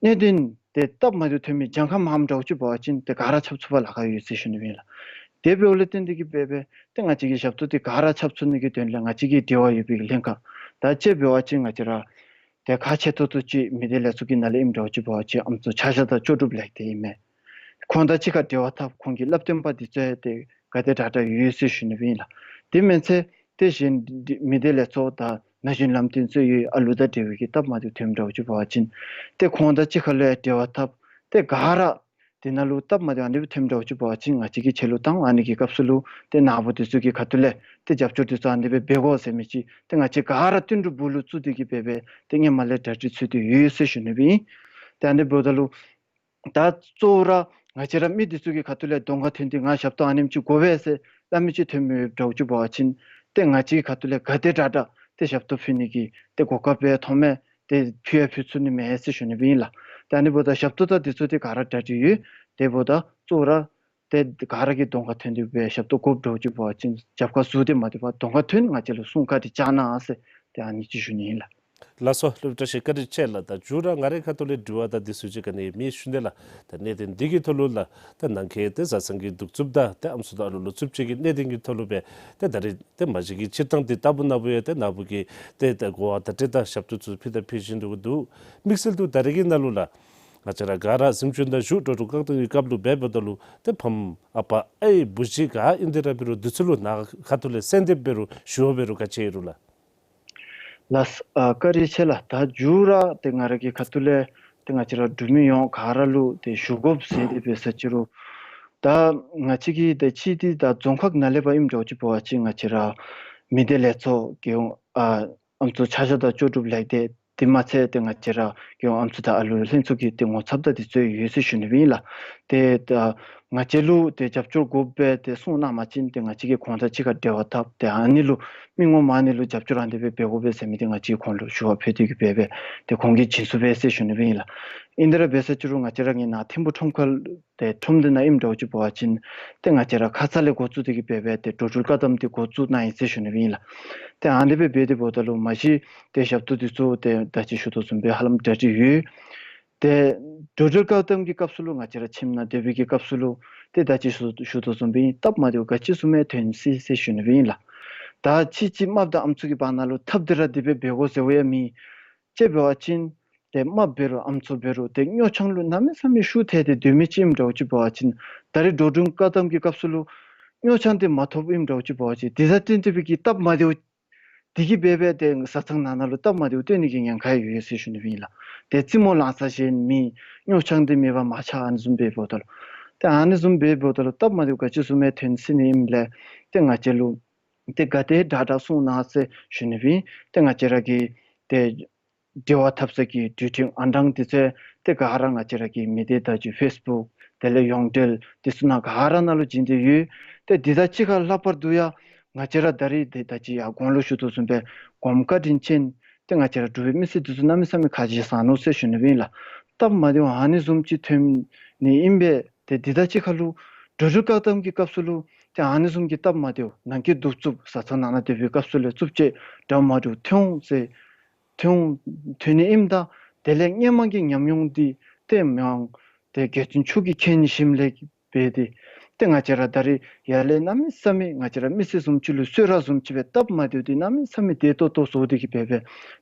གནད་དོན་ ཏེ་སྟབས་མ་བདེཝ་ཐོན་མི་གྱངས་ཁ་མངམ་འདྲཝ་ཅིག་འབད་བ་ཅིན་ཏེ་ག་ར་ཁྱབ་ཚུགས་པར་ལཱ་ཁག་ཡོད་ཟེར་ཞུ་ནི་ཨིན་ལགས། དེ་འབདཝ་ལས་བརྟེན་ཏེ་གིས་འབད་སྦེ་ཏེ་ང་བཅས་ཀྱིས་ཞབས་ཏོག་འདི་ག་ར་ཁྱབ་ཚུགས་ནི་གི་དོན་ལས་ང་བཅས་ཀྱི་འབྲེལ་བ་ཡོད་པའི་ལྷན་ཁག་དང་བཅས་འབད་བ་ཅིན་ང་བཅས་ར་ཏེ་ཁག་ཆེ་ཏོག་ཏོ་ཅིག་མི་སྡེ་ལས་ཚོགས་ཀྱི་ནང་ལས་ཨིནམ་འདྲཝ་ཅིག་འབད་བ་ཅིན་ཨམ་སྲུ་ཆ་བཞག་དང་ལྕོགས་གྲུབ་ལེགས་སྡེ་ཨིན་མས། ཁོང་དང་གཅིག་ཁར་འབྲེལ་བ་འཐབ་ཁོང་གི་བསླབ་སྟོན་པ་འདི་ཚུ་ཏེ་ག་དེ་དྲག་དྲག་ཡོད་ཟེར་ཞུ་ནི་ཨིན་ལགས། དེ་མེན་ཚེ་ཏེ་གཞན་མི་སྡེ་ལས་ཚོགས་དང་ན་གཞོན་ལམ་སྟོན་ཚུ་ཡོད། ཨ་ལུ་དང་འབྲེལ་བའི་གི་སྟབས་མ་བདེཝ་ཐོནམ་འདྲཝ་ཅིག་འབད་བ་ཅིན་ཏེ་ཁོང་དང་གཅིག་ཁར་ལུ་འབྲེལ་བ་འཐབ་ཏེ་ག་ར་དེ་ནང་ལུ་སྟབས་མ་བདེཝ་ཨ་ནི་སྦེ་ཐོནམ་འདྲཝ་ཅིག་འབད་བ་ཅིན་ང་བཅས་ཀྱིས་ཁྱེད་ལུ་དང་ཨ་ནི་གི་སྐབས་སུ་ལུ་ཏེ་ནཱ་བུ་འདི་ཚུ་གི་ཁ་ཐུག་ལས་ཏེ་རྒྱབ་སྐྱོར་འདི་ཚུ་ཨ་ནི་སྦེ་འབད་དགོ་ཟེར་མི་ཅིག་ཏེ་ང་བཅས་ག་ར་བསྟུན་གྲོས་སྦུག་ལུ་བཙུགས་ཏེ་གིས་འབད་སྦེ་ཏེ་སྔོན་མ་ལས་གྲ་སྒྲིག་ཚུད་དེ་ཡོད་ཟེར་ཞུ་ནི་ཨིན། ཏེ་ཨ་ནི་འབདཝ་ད་ལུ་ད་གཙོ་བོ་ར་ང་བཅས་ར་མི་འདི་ཚུ་གི་ཁ་ཐུག་ལས་གདོང་ཁར་ཐོན་ཏེ་ང་ཞབས་ཏོག་ཨ་ནེམ་ཅིག་དགོ་པས་ཟེར་སླབ་མི་ཅིག་ཐོནམ་འདྲཝ་ཅིག་འབད་བ་ཅིན་ཏེ་ང་བཅས་ཀྱི་ཁ་ཐུག་ལས་ག་དེ་དྲག་དྲག་ཏེ་ཞབས་ཏོག་ཕུལ་ནི་གི་ཏེ་གོ་སྐབས་སྦེ་མཐོངམ་མས། ཏེ་ཕུལ་ཡང་ཕུལ་ཚུགས་ནི་མས་ཟེར་ཞུ་ནི་ཨིན་ལགས། ཏེ་ཨ་ནི་འབདཝ་ད་ཞབས་ཏོག་དང་འདི་ཚུ་ཏེ་ག་ར་གྲ་སྒྲིག་ཡོད། དེ་འབདཝ་ད་གཙོ་བོ་ར་ཏེ་ག་ར་གིས་གདོང་ཁར་ཐོན་ཏེ་སྦེ་ཞབས་ཏོག་དགོཔ་འདྲཝ་ཅིག་འབད་བ་ཅིན་རྒྱབ་ཁར་ཟུར་ཏེ་མ་སྡོད་པར་གདོང་ཁར་ཐོན་ང་བཅས་ལུ་གསུང་བཀའ་དྲིན་བསྐྱང་གནང་ཟེར་ཏེ་ཨ་ནི་ཅིག་ཞུ་ནི་ཨིན་ལགས། ལགས་སོ། སློབ་དྲག་ཤོས་བཀའ་དྲིན་ཆེ་ལགས། ད་མཇུག་ར་ང་རའི་ཁ་ཐུག་ལས་དྲི་བ་དང་འདི་ཚུ་ཅིག་ག་ནི་མེད་ཞུ་ནི་ལགས། ད་གནད་དོན་འདི་གི་ཐོག་ལུ་ལགས་ད་ནང་འཁོད་ཏེ་བཟའ་ཚང་གི་གདུག་རྩུབ་དང་ཏེ་ཨམ་སྲུ་དང་ཨ་ལུ་ལུ་རྩུབ་སྤྱོད་ཀྱི་གནད་དོན་གྱི་ཐོག་ལུ་སྦེ་ཏེ་ད་རེས་ཏེ་མ་གཞི་གི་སྤྱིར་བཏང་འདི་ལྟ་བུ་ནཱ་བུ་ཡང་ཏེ་ནཱ་བུ་གིས་ཏེ་ད་གོ་བ་བརྡ་སྤྲོད་དང་ཞབས་ཏོག་ཚུ་ཕུལ་དང་ཕུལ་བཞིན་འདུག་གི་འདུག། དམིགས་བསལ་དུ་ད་རེས་ཀྱི་ནང་ལུ་ལགས་ང་བཅས་ར་ག་ར་གཟིམ་ཆུང་དང་བཞུགས་འགྲོ་འགྲུལ་བཀག་སྡོམ་གྱི་སྐབས་ལུ་འབདཝ་ད་ལུ་ཏེ་ཕམ་ཨ་པ་ཨའི་བུ་གཞི་ག་ཨིན་ཏེ་ར་འབད་རུང་འདི་ཚུ་ལུ་ནཱ་ཁ་ཐུག་ལས་གསོལ་འདེབས་འབད་རུང་ཞུ་བ་འབད་རུང་ག་ཅི་ཨིན་རུང་ལགས། ལགས། ཨ་བཀའ་དྲིན་ཆེ་ལགས། ད་མཇུག་ར་ཏེ་ང་ར་གི་ཁ་ཐུག་ལས་ཏེ་ང་བཅས་ར་འབྲུག་མི་ཡོངས་ག་ར་ལུ་ཏེ་ཞུ་དགོཔ་ཟེར་ཏེ་འབད་ས་ཅིག་རུང་ད་ང་བཅས་ཀྱི་ཏེ་སྤྱི་འཐུས་དང་རྫོང་ཁག་ནང་ལས་ཕར་ཨིནམ་འདྲཝ་ཅིག་འབད་བ་ཅིན་ང་བཅས་ར་མི་སྡེ་ལས་ཚོགས་ཀྱི་ཨ་ཨམ་སྲུ་ཆ་བཞག་དང་ལྕོགས་གྲུབ་ལེགས་སྡེ་དེ་མ་ཚད་ཏེ་ང་བཅས་ར་ཡང་ཨམ་སྲུ་དང་ཨ་ལུ་ལྷན་ཚོགས་ཀྱི་ཏེ་ངོ་ཚབ་དང་འདི་ཚུ་ཡོད་ཟེར་ཞུ་ནི་ཨིན་ལགས། ཏེ་ད་ང་བཅས་ལུ་ཏེ་རྒྱབ་སྐྱོར་དགོ་པས་ཏེ་གསུངས་གནང་པ་ཅིན་ཏེ་ང་བཅས་ཀྱིས་ཁོང་དང་གཅིག་ཁར་འབྲེལ་བ་འཐབ་ཏེ་ཨ་ནི་ལུ་མི་ངོམ་ཨ་ནི་ལུ་རྒྱབ་སྐྱོར་ཨ་ནི་སྦེ་འབད་དགོ་པས་ཟེར་མི་འདི་ང་བཅས་ཁོང་ལུ་ཞུ་བ་ཕུལ་ཏེ་གིས་འབད་སྦེ་ཏེ་ཁོང་གིས་བྱིན་ཚུགས་པས་ཟེར་ཞུ་ནི་ཨིན་ལགས། ཨིན་ཏེ་ར་འབད་ས་ཅིག་རུང་ང་བཅས་ར་ངེ་ནཱ་ཐིམ་ཕུག་ཁྲོམ་ཁ་ཏེ་ཁྲོམ་འདི་ནང་ཨིནམ་འདྲཝ་ཅིག་འབད་བ་ཅིན་ཏེ་ང་བཅས་ར་ཁ་ཙ་ལས་འགོ་བཙུགས་ཏེ་གིས་འབད་སྦེ་ཏེ་འགྲོ་འགྲུལ་བཀག་དམ་འདི་འགོ་བཙུགས་གནང་ཡི་ཟེར་ཞུ་ནི་ཨིན་ལགས། ཏེ་ཨ་ནི་སྦེ་འབད་དེ་འབདཝ་ད་ལུ་མ་གཞི་ཏེ་ཞབས་ཏོག་འདི་ཚུ་ཏེ་ད་ཅི་ཞུ་དོ་བཟུམ་སྦེ་ཧ་ལམ་གྲ་སྒྲིག་ཡོད། ཏེ་འགྲོ་འགྲུལ་བཀག་དམ་གྱི་སྐབས་སུ་ལུ་ང་བཅས་ར་ཁྱིམ་ནང་སྡོད་པའི་གི་སྐབས་སུ་ལུ་ཏེ་ད་ཅི་ཞུ་ཞུ་དོ་བཟུམ་སྦེ་སྟབས་མ་བདེཝ་ག་ཅི་བཟུམ་ཡང་ཐོན་སྲིད་ཟེར་ཞུ་ནི་ཨིན་ལགས། ད་ཕྱི་ཅིག་རྨགཔ་དང་ཨམ་སྲུ་གི་བར་ན་ལུ་འཐབ་སྟེ་ར་དེ་སྦེ་འབད་དགོ་ཟེར་བ་ཡང་མེད། དཔྱེ་འབད་བ་ཅིན་ཏེ་རྨགཔ་འབད་རུང་ཨམ་སྲུ་འབད་རུང་ཏེ་སྨྱོ་ཆང་ལུ་གནམ་མེད་ས་མེད་ཤུགས་ཐལ་ཏེ་སྡོད་མི་ཅིག་ཨིནམ་འདྲཝ་ཅིག་འབད་བ་ཅིན་ད་རེས་འགྲོ་འགྲུལ་བཀག་དམ་གྱི་སྐབས་སུ་ལུ་སྨྱོ་ཆང་འདི་མ་ཐོབ་ཨིནམ་འདྲཝ་ཅིག་འབད་བ་ཅིན་དེ་ཟ་སྟེ་སྡོད་པའི་གི་སྟབས་མ་བདེཝ་འདི་གིས་འབད་སྦེ་ཏེ་བཟའ་ཚང་ནང་ན་ལུ་སྟབས་མ་བདེཝ་སྟོན་ནི་གི་ཉེན་ཁ་ཡོད་ཟེར་ཞུ་ནི་ཨིན་ལགས། ཏེ་རྩེད་མོ་ལང་ས་གཞན་མེད། སྨྱོ་ཆང་འདི་མེད་པར་མ་ཆགས། ཨ་ནི་བཟུམ་སྦེ་འབདཝ་ད་ལུ་ཏེ་ཨ་ནི་བཟུམ་སྦེ་འབདཝ་ད་ལུ་སྟབས་མ་བདེཝ་ག་ཅི་བཟུམ་ཡང་ཐོན་སྲིད་ནི་ཨིནམ་ལས་ཏེ་ང་བཅས་ལུ་ཏེ་ག་དེ་དྲག་དྲག་གསུངས་གནང་ཟེར་ཞུ་ནི་ཨིན། ཏེ་ང་བཅས་ར་གི་ཏེ་འབྲེལ་བ་འཐབ་ས་གི་འགྲུལ་འཕྲིན་ཨང་གྲངས་འདི་ཚུ་ཏེ་ག་ར་ང་བཅས་ར་གི་མི་སྡེ་བརྡ་བརྒྱུད་ཕེསི་བུཀ་དེ་ལས་ཡོངས་འབྲེལ་འདི་ཚུ་ནང་ག་ར་ནང་ལུ་བྱིན་ཏེ་ཡོད། ཏེ་འདི་དང་གཅིག་ཁར་ལྷག་པར་དུ་ཡང་ང་བཅས་ར་ད་རེས་ཏེ་ད་ཅི་ཡར་གོང་ལུ་ཞུ་དོ་བཟུམ་སྦེ་གོངམ་བཀའ་དྲིན་ཅན་ཏེ་ང་བཅས་ར་འབྲུག་པའི་མི་སེར་འདི་ཚུ་གནམ་མེད་ས་མེད་ཁ་རྗེ་བཟང་ནུག་ཟེར་ཞུ་ནི་ཨིན་ལགས། སྟབས་མ་བདེཝ་ཨ་ནི་བཟུམ་ཅིག་ཐོན་ནི་ཨིན་པས། ཏེ་འདི་དང་གཅིག་ཁར་ལུ་འགྲོ་འགྲུལ་བཀག་དམ་གྱི་སྐབས་སུ་ལུ་ཏེ་ཨ་ནི་བཟུམ་གྱི་སྟབས་མ་བདེཝ་ནང་འཁོད་གདུག་རྩུབ་བཟའ་ཚང་ནང་ན་སྡོད་པའི་སྐབས་སུ་ལས་རྩུབ་སྤྱོད་འདྲ་མ་འདྲཝ་ཐོན་འོང་ཟེར་ཐོན་ཐོན་ནི་ཨིནམ་ད་དེ་ལས་སྔོན་མ་གི་ཉམས་མྱོང་འདི་ཏེ་མི་དབང་ཏེ་རྒྱལ་བཙུན་མཆོག་གིས་མཁྱེན་ཞིནམ་ལས་འབད་དེ་ཏེ་ང་བཅས་ར་ད་རེས་ཡར་ལས་གནམ་མེད་ས་མེད་ང་བཅས་ར་མི་སེར་བཟུམ་ཅིག་ལུ་གསོལ་རས་བཟུམ་ཅིག་སྦེ་སྟབས་མ་བདེཝ་འདི་གནམ་མེད་ས་མེད་བདེ་ཏོག་ཏོ་བཟོ་སྟེ་གིས་འབད་སྦེ་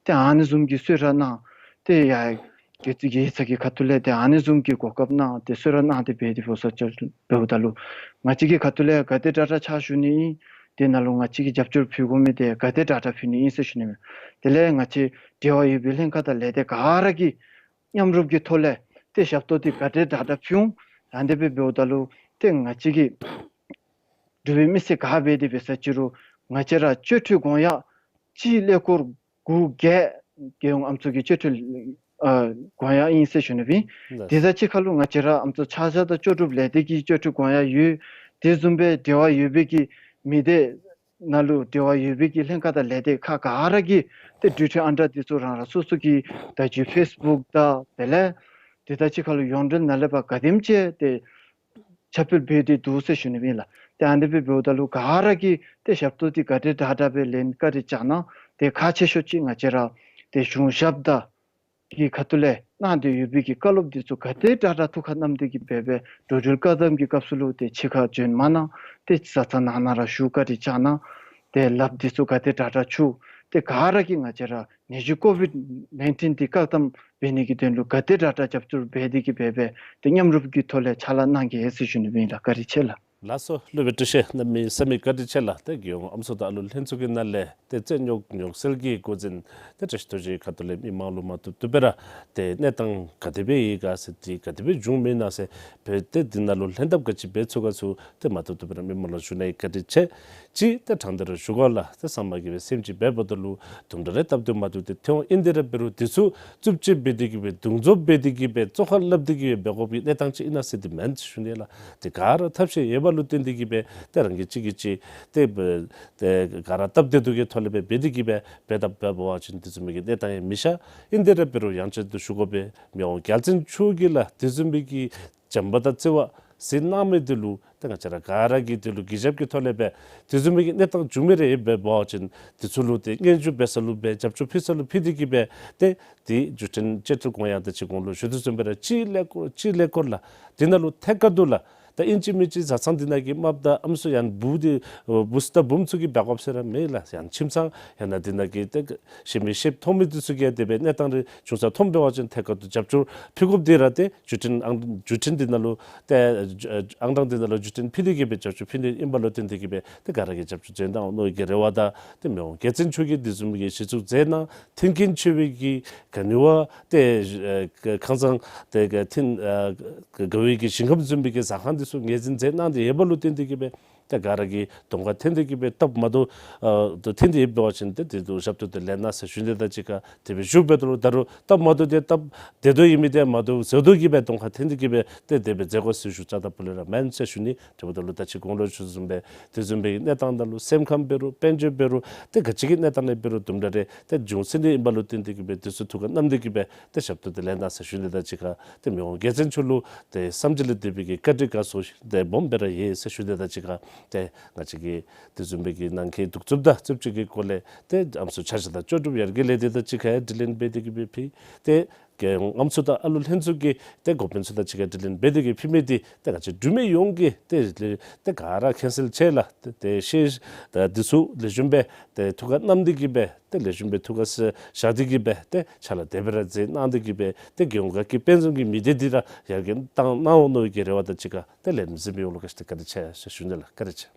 ཏེ་ཨ་ནི་བཟུམ་གྱི་གསོལ་རས་གནང་སྟེ་ཡར་དགེ་ཚུལ་གྱི་ཡིག་ཚང་གི་ཁ་ཐུག་ལས་ཏེ་ཨ་ནི་བཟུམ་གྱི་གོ་སྐབས་གནང་སྟེ་གསོལ་རས་གནང་སྟེ་འབད་དེ་འབདཝ་ས་ཅིག་འབདཝ་ད་ལུ་ང་བཅས་ཀྱི་ཁ་ཐུག་ལས་ག་དེ་དྲག་དྲག་ཕྱག་ཞུ་ནི་ཨིན། དེ་ནང་ལུ་ང་བཅས་ཀྱིས་རྒྱབ་སྐྱོར་ཕུལ་དགོ་མི་འདི་ག་དེ་དྲག་དྲག་ཕུལ་ནི་ཨིན་ཟེར་ཞུ་ནི་མས། དེ་ལས་ང་བཅས་འབྲེལ་བ་ཡོད་པའི་ལྷན་ཁག་དང་ལས་སྡེ་ག་ར་གིས་མཉམ་རུབ་ཀྱི་ཐོག་ལས་ཏེ་ཞབས་ཏོག་འདི་ག་དེ་དྲག་དྲག་ཕུལ་འོང་། ཨ་ནི་སྦེ་འབདཝ་ད་ལུ་ཏེ་ང་བཅས་ཀྱི་འབྲུག་པའི་མི་སེར་ག་འབད་དེ་འབད་ས་ཅིག་རུང་ང་བཅས་ར་སྤྱོད་ཁྲལ་དགོངས་ཡངས་སྤྱི་ཀླད་ཀོར་དགུ་བརྒྱད་རྒྱལ་ཡོངས་ཨམ་སྲུ་གི་སྤྱོད་ཁྲལ་ཨ་དགོངས་ཡངས་ཨིན་ཟེར་ཞུ་ནི་ཨིན། ལགས། དེ་དང་གཅིག་ཁར་ལུ་ང་བཅས་ར་ཨམ་སྲུ་ཆ་བཞག་དང་ལྕོགས་གྲུབ་ལས་སྡེ་གི་སྤྱོད་ཁྲལ་དགོངས་ཡངས་ཡོད། དེ་བཟུམ་སྦེ་འབྲེལ་བ་ཡོད་པའི་གི་མི་སྡེ་ནང་ལུ་འབྲེལ་བ་ཡོད་པའི་གི་ལྷན་ཁག་དང་ལས་སྡེ་ཁག་ག་ར་གིས་ཏེ་འགྲུལ་འཕྲིན་ཨང་གྲངས་འདི་ཚུ་རང་རང་སོ་སོ་གི་བརྡ་བརྒྱུད་ཕེསི་བུཀ་དང་དེ་ལས་དེ་དང་གཅིག་ཁར་ལུ་ཡོངས་འབྲེལ་ནང་ལས་ཕར་ག་དེམ་ཅིག་ཏེ་ཁྱབ་སྤེལ་འབད་དེ་འདུག་ཟེར་ཞུ་ནི་ཨིན་ལགས། ཏེ་ཨ་ནི་སྦེ་འབདཝ་ད་ལུ་ག་ར་གིས་ཏེ་ཞབས་ཏོག་འདི་ག་དེ་དྲག་དྲག་སྦེ་ལེན་བཀའ་དྲིན་བསྐྱང་གནང་། ཏེ་ཁག་ཆེ་ཤོས་ཅིག་ང་བཅས་ར་ཏེ་གཞུང་ཞབས་དང་ གི་ཁ་ཐུག་ལས་གནང་སྟེ་ཡོད་པའི་གི་བཀའ་སློབ་འདི་ཚུ་ག་དེ་དྲག་དྲག་ཐུགས་ཁར་བསྣམས་ཏེ་གི་འབད་འབད་འགྲོ་འགྲུལ་བཀག་དམ་གྱི་སྐབས་སུ་ལུ་ཏེ་ཕྱི་ཁར་བྱོན་མ་གནང་། ཏེ་བཟའ་ཚང་ནང་ན་ར་བཞུགས་བཀའ་དྲིན་བསྐྱང་གནང་། ཏེ་ལགཔ་འདི་ཚུ་ག་དེ་དྲག་དྲག་འཁྱུ། ཏེ་ག་ར་གིས་ང་བཅས་ར་ནད་གཞི་ཀོ་བིཌ་ནའིན་ཊིན་འདི་བཀག་དམ་འབད་ནི་གི་དོན་ལུ་ག་དེ་དྲག་དྲག་རྒྱབ་སྐྱོར་འབད་དེ་གི་འབད་འབད་ཏེ་མཉམ་རུབ་ཀྱི་ཐོག་ལས་ཕྱག་ལཱ་གནང་གེ་ཟེར་ཞུ་ནི་ཨིན་ལགས། བཀའ་དྲིན་ཆེ་ལགས། ལགས་སོ། སློབ་དཔོན་བཀྲིས་ཆེ། གནམ་མེད་ས་མེད་བཀའ་དྲིན་ཆེ་ལགས། ཏེ་རྒྱལ་ཡོངས་ཨམ་སྲུ་དང་ཨ་ལུ་ལྷན་ཚོགས་ཀྱི་ནང་ལས་ཏེ་རྩོད་རྙོགས་རྙོག་སེལ་གྱི་འགོ་འཛིན་ཏེ་བཀྲ་ཤིས་རྡོ་རྗེ་ཁ་ཐུག་ལས་མི་མང་ལུ་མ་ཐུབ་ཐུབ་སྦེ་ར་ཏེ་གནས་སྟངས་ག་དེ་སྦེ་ཡོད་ག་ཟེར་ཏེ་ག་དེ་སྦེ་བྱུང་མི་ཨིན་ན་ཟེར་འབད་ཏེ་འདི་ནང་ལུ་ལྷན་ཐབས་ག་ཅི་འབད་ཚུགས་ག་ཚུ་ཏེ་མ་ཐུབ་ཐུབ་སྦེ་ར་མི་མང་ལུ་ཞུ་ནི་བཀའ་དྲིན་ཆེ། ཅིག་ཏེ་དྲང་སྟེ་ར་ཞུ་དགོ་ལགས། ཏེ་ཚང་མ་གིས་སྦེ་སེམས་ཅན་འབད་འབདཝ་ད་ལུ་དུམ་གྲ་རེ་སྟབས་བདེ་མ་བདེཝ་ཏེ་ཐོན་འོང་། ཨིན་ཏེ་ར་འབད་རུང་འདི་ཚུ་རྩུབ་སྤྱོད་འབད་དེ་གི་སྦེ་རྡུང་རྡོབ་འབད་དེ་གི་སྦེ་བཙོག་ཁ་སླབ་སྟེ་གི་སྦེ་འབད་དགོ་པའི་གནས་སྟངས་ཅིག་ཨིན་ན་ཟེར་འདི་མེན་ཟེར་ཞུ་ནི་ལགས། ཏེ་ག་ར་ཐབས་ཤེས་ཡོད་པ་ལུ་བརྟེན་ཏེ་གི་སྦེ་ཏེ་རང་གིས་གཅིག་གིས་གཅིག་ཏེ་སྦེ་ཏེ་ག་ར་སྟབས་བདེ་སྡུག་གི་ཐོག་ལས་སྦེ་འབད་དེ་གི་སྦེ་འབད་ད་འབད་བ་ཅིན་དེ་བཟུམ་མའི་གི་གནས་སྟངས་ཡང་མི་ཤར། ཨིན་ཏེ་ར་འབད་རུང་ཡང་བསྐྱར་དུ་ཞུ་དགོ་པས། མི་དབང་རྒྱལ་བཙུན་མཆོག་གིས་ལགས་དེ་བཟུམ་མའི་གི་བྱམས་པ་དང་བརྩེ་བ་གཟིགས་གནང་མི་འདི་ལུ་ཏེ་ང་བཅས་ར་ག་ར་གིས་འདི་ལུ་གུས་ཞབས་ཀྱི་ཐོག་ལས་སྦེ་དེ་བཟུམ་མའི་གི་གནས་སྟངས་བྱུང་མི་རེ་ཡོད་པ་འབད་བ་ཅིན་དེ་ཚུ་ལུ་ཏེ་སྙན་ཞུ་འབད་ས་ལུ་སྦེ་རྒྱབ་སྐྱོར་ཕུལ་ས་ལུ་ཕུལ་ཏེ་གི་སྦེ་ཏེ་དེ་བརྒྱུད་འཕྲིན་བཅད་ཁྲིད་གོང་ཡང་ད་ཅི་གོང་ལུ་ཞུ་དོ་བཟུམ་སྦེ་ར་ཅིག་ལས་སྐོར་ཅིག་ལས་སྐོར་ལགས། དེ་ནང་ལུ་ཐད་ཀར་དུ་ལགས་ད་ཨིན་ཅི་མིན་ཅི་བཟའ་ཚང་འདི་ནང་གི་རྨགཔ་དང་ཨམ་སྲུ་ཡང་བུ་འདི་བུ་ཚ་དང་བུམོ་ཚུ་གིས་འབད་དགོཔ་ཟེར་ར་མེད་ལགས། ཡང་ཁྱིམ་ཚང་ཡང་ན་འདི་ནང་གི་ཏེ་ཤེས་མི་ཤེསཔ་མཐོང་མི་འདི་ཚུ་གིས་དེ་སྦེ་གནས་སྟངས་རེ་བྱུང་ས་མཐོངམ་འབད་བ་ཅིན་ཐད་ཀར་དུ་རྒྱབ་སྐྱོར་ཕུལ་དགོཔ་འདི་ར་ཏེ་བརྒྱུད་འཕྲིན་ཨང་བརྒྱུད་འཕྲིན་འདི་ནང་ལུ་ཏེ་ཨང་གྲངས་འདི་ནང་ལུ་བརྒྱུད་འཕྲིན་ཕུལ་ཏེ་གི་སྦེ་རྒྱབ་སྐྱོར་ཕུལ་ནི་ཨིན་པ་ལུ་བརྟེན་ཏེ་གི་སྦེ་ཏེ་ག་ར་གིས་རྒྱབ་སྐྱོར་མཛད་གནང་ནི་གི་རེ་བ་དང་ཏེ་མི་དབང་རྒྱལ་བཙུན་མཆོག་གིས་དེ་བཟུམ་གྱི་གཞི་བཙུགས་མཛད་གནང་མཐུན་རྐྱེན་ཆེ་བའི་གི་ག་ནི་བ་ཏེ་ཁང་ཚང་ཏེ་ག་མཐུན་དགའ་བའི་གི་ཞིང་ཁམས་བཟུམ་པའི་གི་ཟ་ཁང་འདི་ཚུ་ངོས་འཛིན་མཛད་གནང་སྟེ་ཡོད་པ་ལུ་བརྟེན་ཏེ་གི་སྦེ་ཏེ་ག་ར་གིས་གདོང་ཁར་འཐོན་ཏེ་གི་སྦེ་སྟབས་མ་བདེཝ་ཨ་ཏེ་འཐོན་ཏེ་ཡོད་པ་ཅིན་ཏེ་དེ་ཚུ་ཞབས་ཏོག་ཏུ་ལེན་གནང་ཟེར་ཞུ་ནི་དང་གཅིག་ཁར་དེ་སྦེ་ཞུ་འབདཝ་ད་ལུ་ད་རུང་སྟབས་མ་བདེཝ་དེ་སྟབས་བདེ་དོ་ཨིན་མི་དེ་མ་བདེཝ་བཟོ་དོ་གི་སྦེ་གདོང་ཁར་འཐོན་ཏེ་གི་སྦེ་ཏེ་དེ་སྦེ་མཛད་དགོ་ཟེར་ཞུ་རྐྱབ་ད་པོ་ལས་ར་མེན་ཟེར་ཞུ་ནི། དེ་འབདཝ་ད་ལུ་ད་ཅི་གོང་ལུ་ཞུ་བཟུམ་སྦེ་དེ་བཟུམ་སྦེ་གནས་སྟངས་ནང་ལུ་སེམས་ཁམས་འབད་རུང་དཔལ་འབྱོར་འབད་རུང་ཏེ་ག་ཅི་གི་གནས་སྟངས་ལས་འབད་རུང་དུམ་གྲ་རེ་ཏེ་འབྱུང་སྲིད་ནི་ཨིན་པ་ལུ་བརྟེན་ཏེ་གི་སྦེ་དེ་ཚུ་ཐུགས་ཁར་བསྣམས་ཏེ་གི་སྦེ་ཏེ་ཞབས་ཏོག་དེ་ལེན་གནང་ཟེར་ཞུ་ནི་དང་གཅིག་ཁར་ཏེ་མི་དབང་རྒྱལ་བཙུན་མཆོག་ལུ་ཏེ་བསམ་བརྗིད་ལས་འདས་པའི་གི་བཀའ་དྲིན་དགའ་ཚོར་ཏེ་སྦོམ་སྦེ་ར་ཡོད་ཟེར་ཞུ་ནི་དང་གཅིག་ཁར་ཏེ་ང་བཅས་ཀྱི་དེ་བཟུམ་སྦེ་གི་ནང་འཁོད་གདུག་རྩུབ་དང་རྩུབ་སྤྱོད་ཀྱི་སྐོར་ལས་ཏེ་ཨམ་སྲུ་ཆ་བཞག་དང་ལྕོགས་གྲུབ་ཡར་རྒྱས་ལས་སྡེ་དང་གཅིག་ཁར་དྲི་ལན་འབད་དེ་གི་སྦེ་ཕུལ། ཏེ་རྒྱལ་ཡོངས་ཨམ་སྲུ་དང་ཨ་ལུ་ལྷན་ཚོགས་ཀྱི་ཏེ་འགོ་དཔོན་ཚུ་དང་གཅིག་ཁར་དྲི་ལན་འབད་དེ་གི་ཕུལ་མི་འདི་ཏེ་ག་ཅི་འབྲུག་མི་ཡོངས་ཀྱིས་ཏེ་ཏེ་ག་ར་མཁྱེན་གསལ་ཆེ་ལགས། ཏེ་ཏེ་ཤེས་ད་འདི་ཚུ་ལེགས་ཤོམ་སྦེ་ཏེ་ཐུགས་ཁར་བསྣམས་ཏེ་གི་སྦེ་ཏེ་ལེགས་ཤོམ་སྦེ་ཐུགས་ཁར་བཞག་སྟེ་གི་སྦེ་ཏེ་ཕྱག་ལཱ་དེ་སྦེ་ར་མཛད་གནང་སྟེ་གི་སྦེ་ཏེ་རྒྱལ་ཡོངས་དགའ་སྐྱིད་དཔལ་འཛོམས་ཀྱི་མི་སྡེ་འདི་ར་ཡར་རྒྱས་བཏང་གནང་འོང་མནོ་བའི་གི་རེ་བ་དང་གཅིག་ཁར་ཏེ་ལས་རིམ་གཟིགས་མི་ཡོངས་ལུ་ག་ཅི་ཏེ་བཀའ་དྲིན་ཆེ་ཟེར་ཞུ་ནི་ལགས། བཀའ་དྲིན་ཆེ།